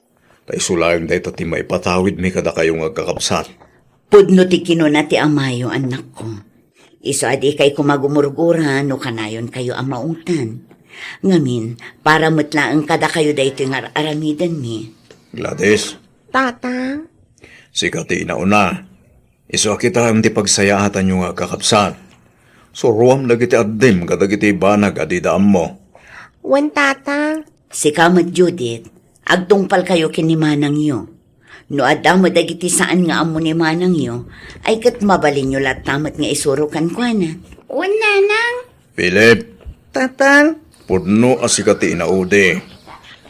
Ta isu laeng dayta ti maipatawidmi kadakayo nga agkakabsat. Pudno ti kinuna ti amayo, annakko. Isu a dikay koma gumurgura no kanayonkayo a maungtan. Ngamin, para met laeng kadakayo daytoy nga ar-aramidenmi. Gladys. Tatang? Sika ti inauna. Isu a kitaem ti pagsayaatanyo nga agkakabsat. Suroam dagiti addim kadagiti banag a dida ammo. Wen, Tatang. Sika met, Judith, agtungpalkayo ken ni manangyo. No adda met dagiti saan nga ammo ni manangyo, ay ket mabalinyo latta met nga isuro kenkuana. Wen, Nanang. Philip. Tatang. Pudno a sika ti inaudi.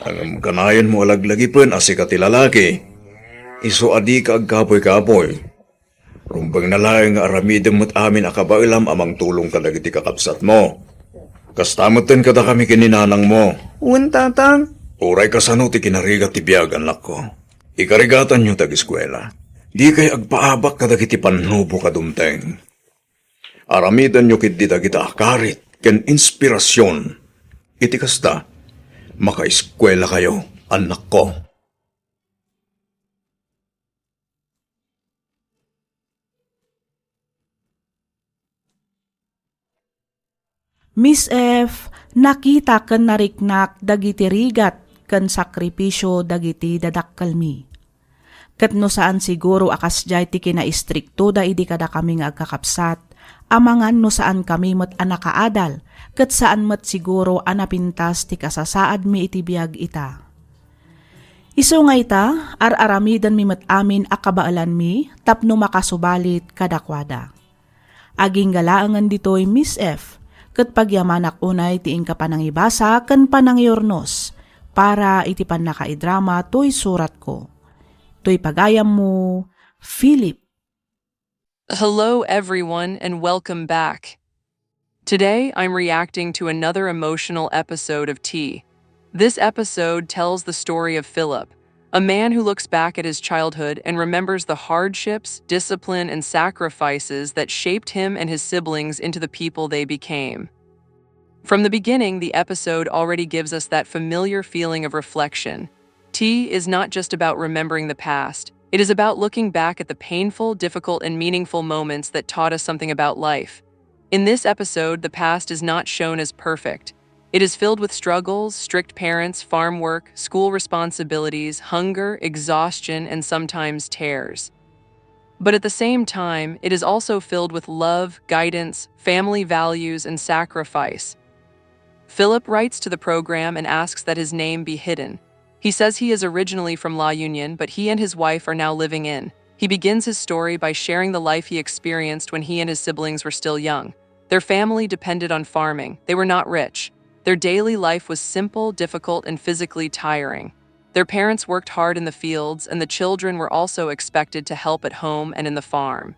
Ngem kanayonmo a laglagipen a sika ti lalaki. Isu a dika agkapuy-kapuy. Rumbengna laeng nga aramidem met amin a kabaelam a mangtulong kadagiti kakabsatmo. Kasta metten kadakami ken ni nanangmo. Wen, Tatang. Uray kasano ti kinarigat ti biag, annakko. Ikarigatanyo ti ageskuela. Dikay agpaabak kadagiti pannubo a dumteng. Aramidenyo ketdi dagita a karit ken inspirasion. Iti kasta, makaeskuelakayo, annakko. Miss F, nakita ken nariknak dagiti rigat ken sakripisio dagiti dadakkelmi. Ket no saan siguro a kasdiay ti kinaistriktoda idi kadakami nga agkakabsat, amangan no saankami met a nakaadal, ket saan met siguro a napintas ti kasasaadmi iti biag ita. Isu nga ita, ar-aramidenmi met amin a kabaelanmi tapno makasubalit kadakuada. Agingga laengen ditoy, Miss F, ket pagyamanak unay ti inka panangibasa ken panangiurnos para iti pannakaidrama toy suratko. Toy pagayammo, Philip. Hello, everyone, and welcome back. Today, I'm reacting to another emotional episode of Tea. This episode tells the story of Philip, a man who looks back at his childhood and remembers the hardships, discipline, and sacrifices that shaped him and his siblings into the people they became. From the beginning, the episode already gives us that familiar feeling of reflection. Tea is not just about remembering the past, it is about looking back at the painful, difficult, and meaningful moments that taught us something about life. In this episode, the past is not shown as perfect. It is filled with struggles, strict parents, farm work, school responsibilities, hunger, exhaustion, and sometimes tears. But at the same time, it is also filled with love, guidance, family values, and sacrifice. Philip writes to the program and asks that his name be hidden. He says he is originally from La Union, but he and his wife are now living in. He begins his story by sharing the life he experienced when he and his siblings were still young. Their family depended on farming. They were not rich. Their daily life was simple, difficult, and physically tiring. Their parents worked hard in the fields, and the children were also expected to help at home and in the farm.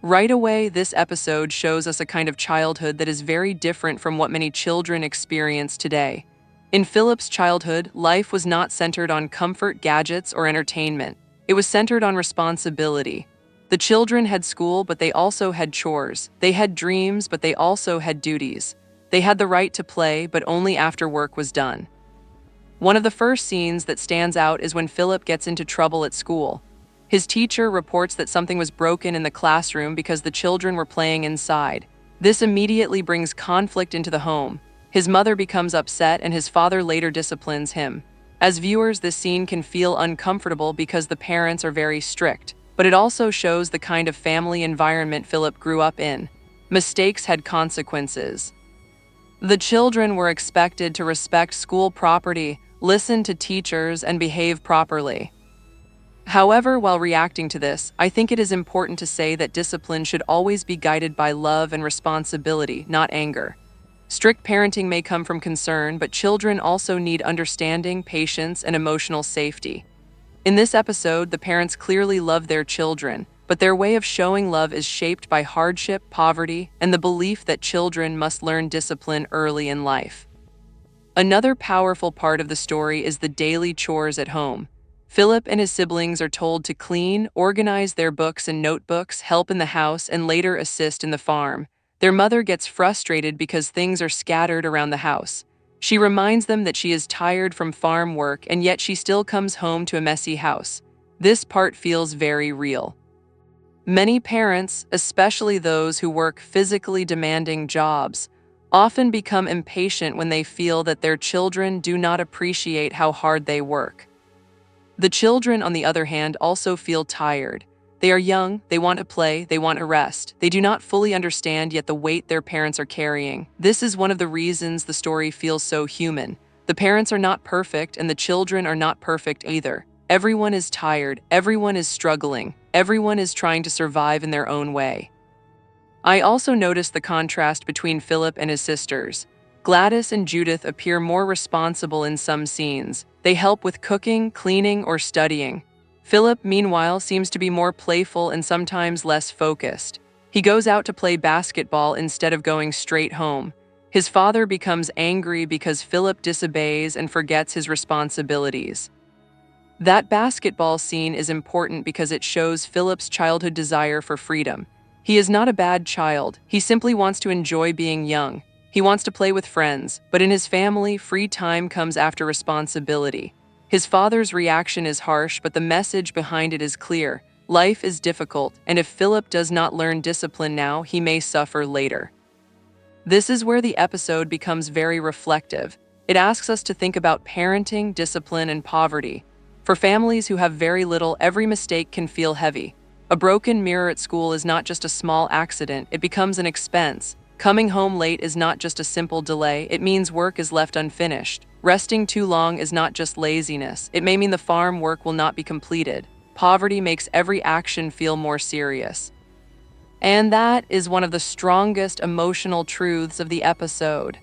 Right away, this episode shows us a kind of childhood that is very different from what many children experience today. In Philip's childhood, life was not centered on comfort, gadgets, or entertainment. It was centered on responsibility. The children had school, but they also had chores. They had dreams, but they also had duties. They had the right to play, but only after work was done. One of the first scenes that stands out is when Philip gets into trouble at school. His teacher reports that something was broken in the classroom because the children were playing inside. This immediately brings conflict into the home. His mother becomes upset and his father later disciplines him. As viewers, this scene can feel uncomfortable because the parents are very strict, but it also shows the kind of family environment Philip grew up in. Mistakes had consequences. The children were expected to respect school property, listen to teachers, and behave properly. However, while reacting to this, I think it is important to say that discipline should always be guided by love and responsibility, not anger. Strict parenting may come from concern, but children also need understanding, patience, and emotional safety. In this episode, the parents clearly love their children, but their way of showing love is shaped by hardship, poverty, and the belief that children must learn discipline early in life. Another powerful part of the story is the daily chores at home. Philip and his siblings are told to clean, organize their books and notebooks, help in the house, and later assist in the farm. Their mother gets frustrated because things are scattered around the house. She reminds them that she is tired from farm work, and yet she still comes home to a messy house. This part feels very real. Many parents, especially those who work physically demanding jobs, often become impatient when they feel that their children do not appreciate how hard they work. The children, on the other hand, also feel tired. They are young, they want to play, they want to rest. They do not fully understand yet the weight their parents are carrying. This is one of the reasons the story feels so human. The parents are not perfect, and the children are not perfect either. Everyone is tired, everyone is struggling, everyone is trying to survive in their own way. I also noticed the contrast between Philip and his sisters. Gladys and Judith appear more responsible in some scenes. They help with cooking, cleaning, or studying. Philip, meanwhile, seems to be more playful and sometimes less focused. He goes out to play basketball instead of going straight home. His father becomes angry because Philip disobeys and forgets his responsibilities. That basketball scene is important because it shows Philip's childhood desire for freedom. He is not a bad child, he simply wants to enjoy being young. He wants to play with friends, but in his family, free time comes after responsibility. His father's reaction is harsh, but the message behind it is clear. Life is difficult, and if Philip does not learn discipline now, he may suffer later. This is where the episode becomes very reflective. It asks us to think about parenting, discipline, and poverty. For families who have very little, every mistake can feel heavy. A broken mirror at school is not just a small accident, it becomes an expense. Coming home late is not just a simple delay, it means work is left unfinished. Resting too long is not just laziness, it may mean the farm work will not be completed. Poverty makes every action feel more serious. And that is one of the strongest emotional truths of the episode.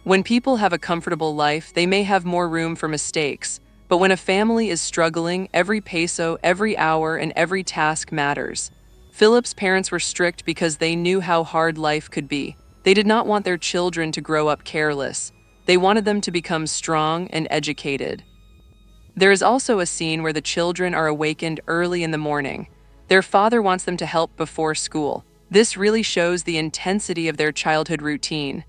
When people have a comfortable life, they may have more room for mistakes, but when a family is struggling, every peso, every hour, and every task matters. Philip's parents were strict because they knew how hard life could be. They did not want their children to grow up careless. They wanted them to become strong and educated. There is also a scene where the children are awakened early in the morning. Their father wants them to help before school. This really shows the intensity of their childhood routine.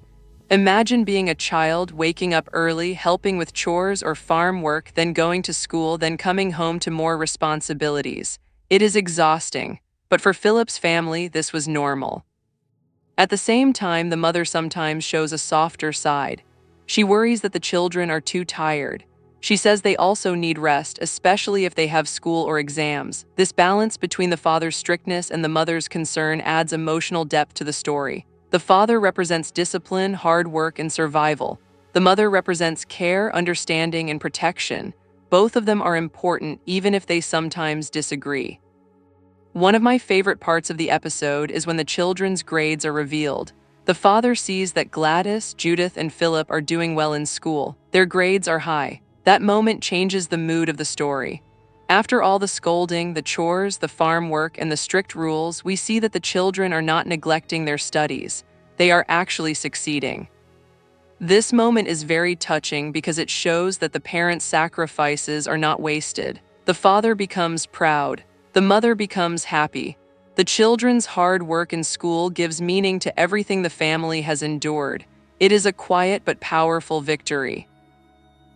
Imagine being a child, waking up early, helping with chores or farm work, then going to school, then coming home to more responsibilities. It is exhausting, but for Philip's family, this was normal. At the same time, the mother sometimes shows a softer side. She worries that the children are too tired. She says they also need rest, especially if they have school or exams. This balance between the father's strictness and the mother's concern adds emotional depth to the story. The father represents discipline, hard work, and survival. The mother represents care, understanding, and protection. Both of them are important, even if they sometimes disagree. One of my favorite parts of the episode is when the children's grades are revealed. The father sees that Gladys, Judith, and Philip are doing well in school. Their grades are high. That moment changes the mood of the story. After all the scolding, the chores, the farm work, and the strict rules, we see that the children are not neglecting their studies. They are actually succeeding. This moment is very touching because it shows that the parents' sacrifices are not wasted. The father becomes proud. The mother becomes happy. The children's hard work in school gives meaning to everything the family has endured. It is a quiet but powerful victory.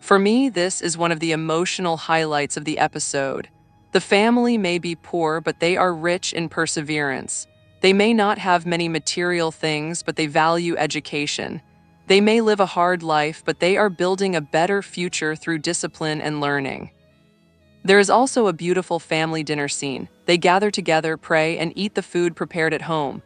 For me, this is one of the emotional highlights of the episode. The family may be poor, but they are rich in perseverance. They may not have many material things, but they value education. They may live a hard life, but they are building a better future through discipline and learning. There is also a beautiful family dinner scene. They gather together, pray, and eat the food prepared at home.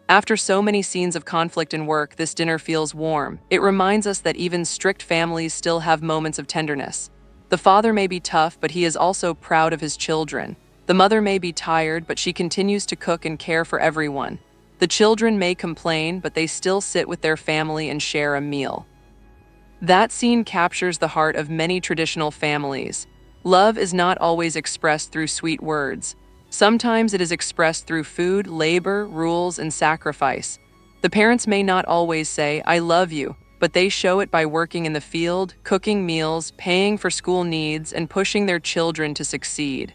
After so many scenes of conflict and work, this dinner feels warm. It reminds us that even strict families still have moments of tenderness. The father may be tough, but he is also proud of his children. The mother may be tired, but she continues to cook and care for everyone. The children may complain, but they still sit with their family and share a meal. That scene captures the heart of many traditional families. Love is not always expressed through sweet words. Sometimes it is expressed through food, labor, rules, and sacrifice. The parents may not always say, "I love you," but they show it by working in the field, cooking meals, paying for school needs, and pushing their children to succeed.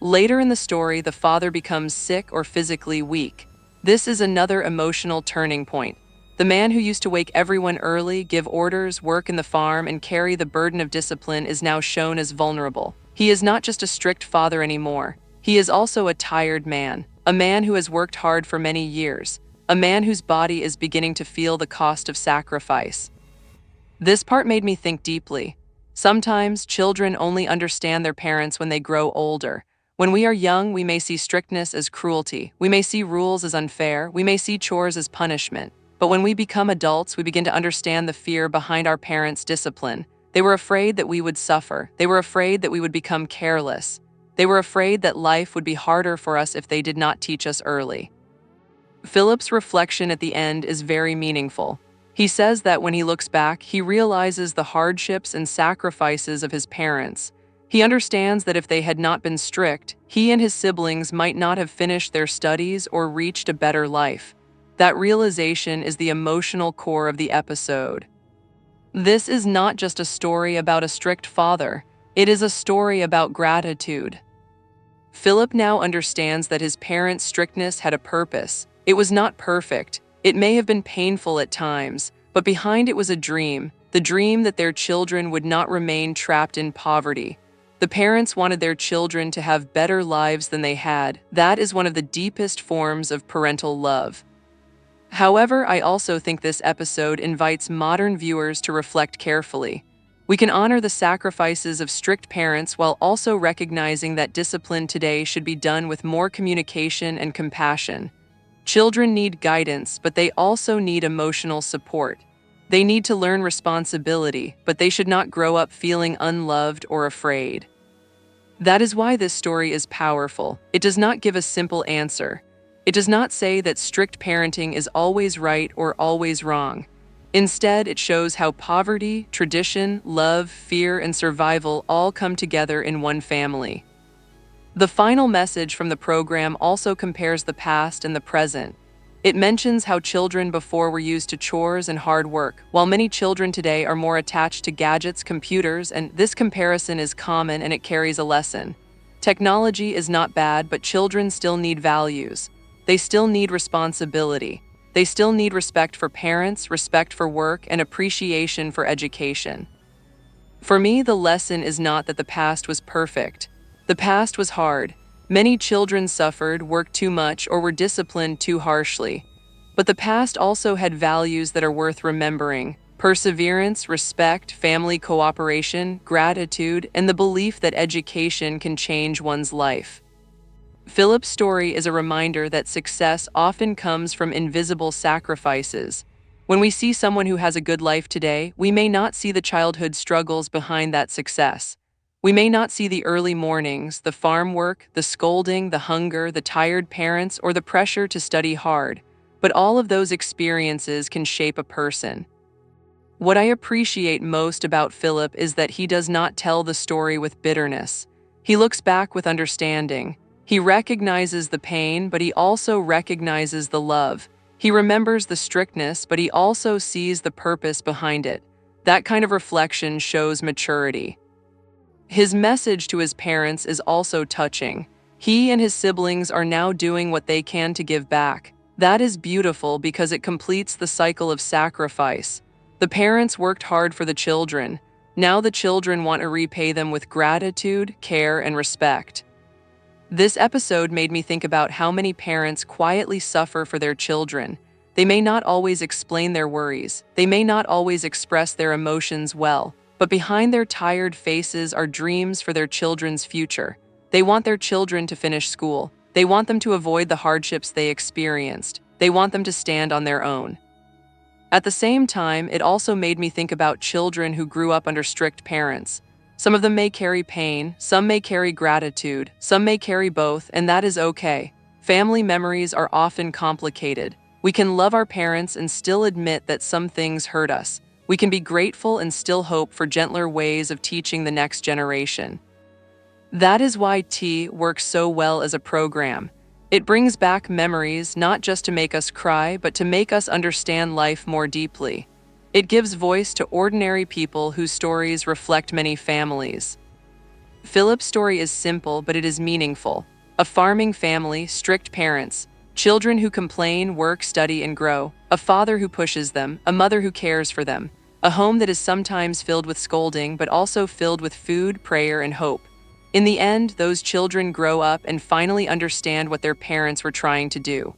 Later in the story, the father becomes sick or physically weak. This is another emotional turning point. The man who used to wake everyone early, give orders, work in the farm, and carry the burden of discipline is now shown as vulnerable. He is not just a strict father anymore. He is also a tired man, a man who has worked hard for many years, a man whose body is beginning to feel the cost of sacrifice. This part made me think deeply. Sometimes children only understand their parents when they grow older. When we are young, we may see strictness as cruelty. We may see rules as unfair. We may see chores as punishment. But when we become adults, we begin to understand the fear behind our parents' discipline. They were afraid that we would suffer. They were afraid that we would become careless. They were afraid that life would be harder for us if they did not teach us early. Philip's reflection at the end is very meaningful. He says that when he looks back, he realizes the hardships and sacrifices of his parents. He understands that if they had not been strict, he and his siblings might not have finished their studies or reached a better life. That realization is the emotional core of the episode. This is not just a story about a strict father, it is a story about gratitude. Philip now understands that his parents' strictness had a purpose. It was not perfect. It may have been painful at times, but behind it was a dream, the dream that their children would not remain trapped in poverty. The parents wanted their children to have better lives than they had. That is one of the deepest forms of parental love. However, I also think this episode invites modern viewers to reflect carefully. We can honor the sacrifices of strict parents while also recognizing that discipline today should be done with more communication and compassion. Children need guidance, but they also need emotional support. They need to learn responsibility, but they should not grow up feeling unloved or afraid. That is why this story is powerful. It does not give a simple answer. It does not say that strict parenting is always right or always wrong. Instead, it shows how poverty, tradition, love, fear, and survival all come together in one family. The final message from the program also compares the past and the present. It mentions how children before were used to chores and hard work, while many children today are more attached to gadgets, computers, and this comparison is common and it carries a lesson. Technology is not bad, but children still need values. They still need responsibility. They still need respect for parents, respect for work, and appreciation for education. For me, the lesson is not that the past was perfect. The past was hard. Many children suffered, worked too much, or were disciplined too harshly. But the past also had values that are worth remembering: perseverance, respect, family cooperation, gratitude, and the belief that education can change one's life. Philip's story is a reminder that success often comes from invisible sacrifices. When we see someone who has a good life today, we may not see the childhood struggles behind that success. We may not see the early mornings, the farm work, the scolding, the hunger, the tired parents, or the pressure to study hard, but all of those experiences can shape a person. What I appreciate most about Philip is that he does not tell the story with bitterness. He looks back with understanding. He recognizes the pain, but he also recognizes the love. He remembers the strictness, but he also sees the purpose behind it. That kind of reflection shows maturity. His message to his parents is also touching. He and his siblings are now doing what they can to give back. That is beautiful because it completes the cycle of sacrifice. The parents worked hard for the children. Now the children want to repay them with gratitude, care, and respect. This episode made me think about how many parents quietly suffer for their children. They may not always explain their worries, they may not always express their emotions well, but behind their tired faces are dreams for their children's future. They want their children to finish school. They want them to avoid the hardships they experienced. They want them to stand on their own. At the same time, it also made me think about children who grew up under strict parents. Some of them may carry pain, some may carry gratitude, some may carry both, and that is okay. Family memories are often complicated. We can love our parents and still admit that some things hurt us. We can be grateful and still hope for gentler ways of teaching the next generation. That is why T works so well as a program. It brings back memories not just to make us cry, but to make us understand life more deeply. It gives voice to ordinary people whose stories reflect many families. Philip's story is simple, but it is meaningful. A farming family, strict parents, children who complain, work, study, and grow, a father who pushes them, a mother who cares for them, a home that is sometimes filled with scolding but also filled with food, prayer, and hope. In the end, those children grow up and finally understand what their parents were trying to do.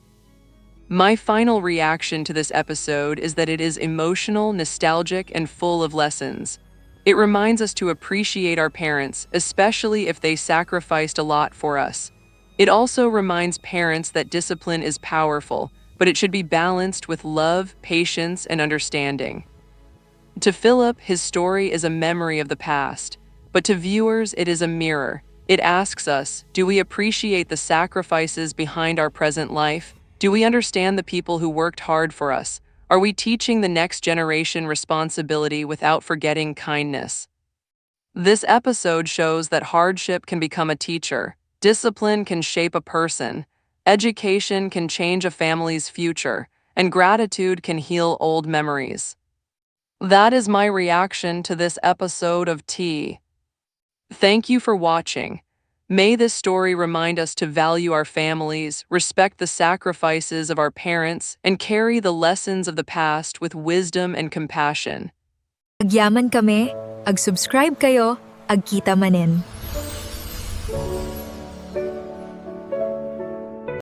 My final reaction to this episode is that it is emotional, nostalgic, and full of lessons. It reminds us to appreciate our parents, especially if they sacrificed a lot for us. It also reminds parents that discipline is powerful, but it should be balanced with love, patience, and understanding. To Philip, his story is a memory of the past, but to viewers, it is a mirror. It asks us, do we appreciate the sacrifices behind our present life? Do we understand the people who worked hard for us? Are we teaching the next generation responsibility without forgetting kindness? This episode shows that hardship can become a teacher, discipline can shape a person, education can change a family's future, and gratitude can heal old memories. That is my reaction to this episode of T. Thank you for watching. May this story remind us to value our families, respect the sacrifices of our parents, and carry the lessons of the past with wisdom and compassion. Agyaman kami, ag-subscribe kayo, agkita manen.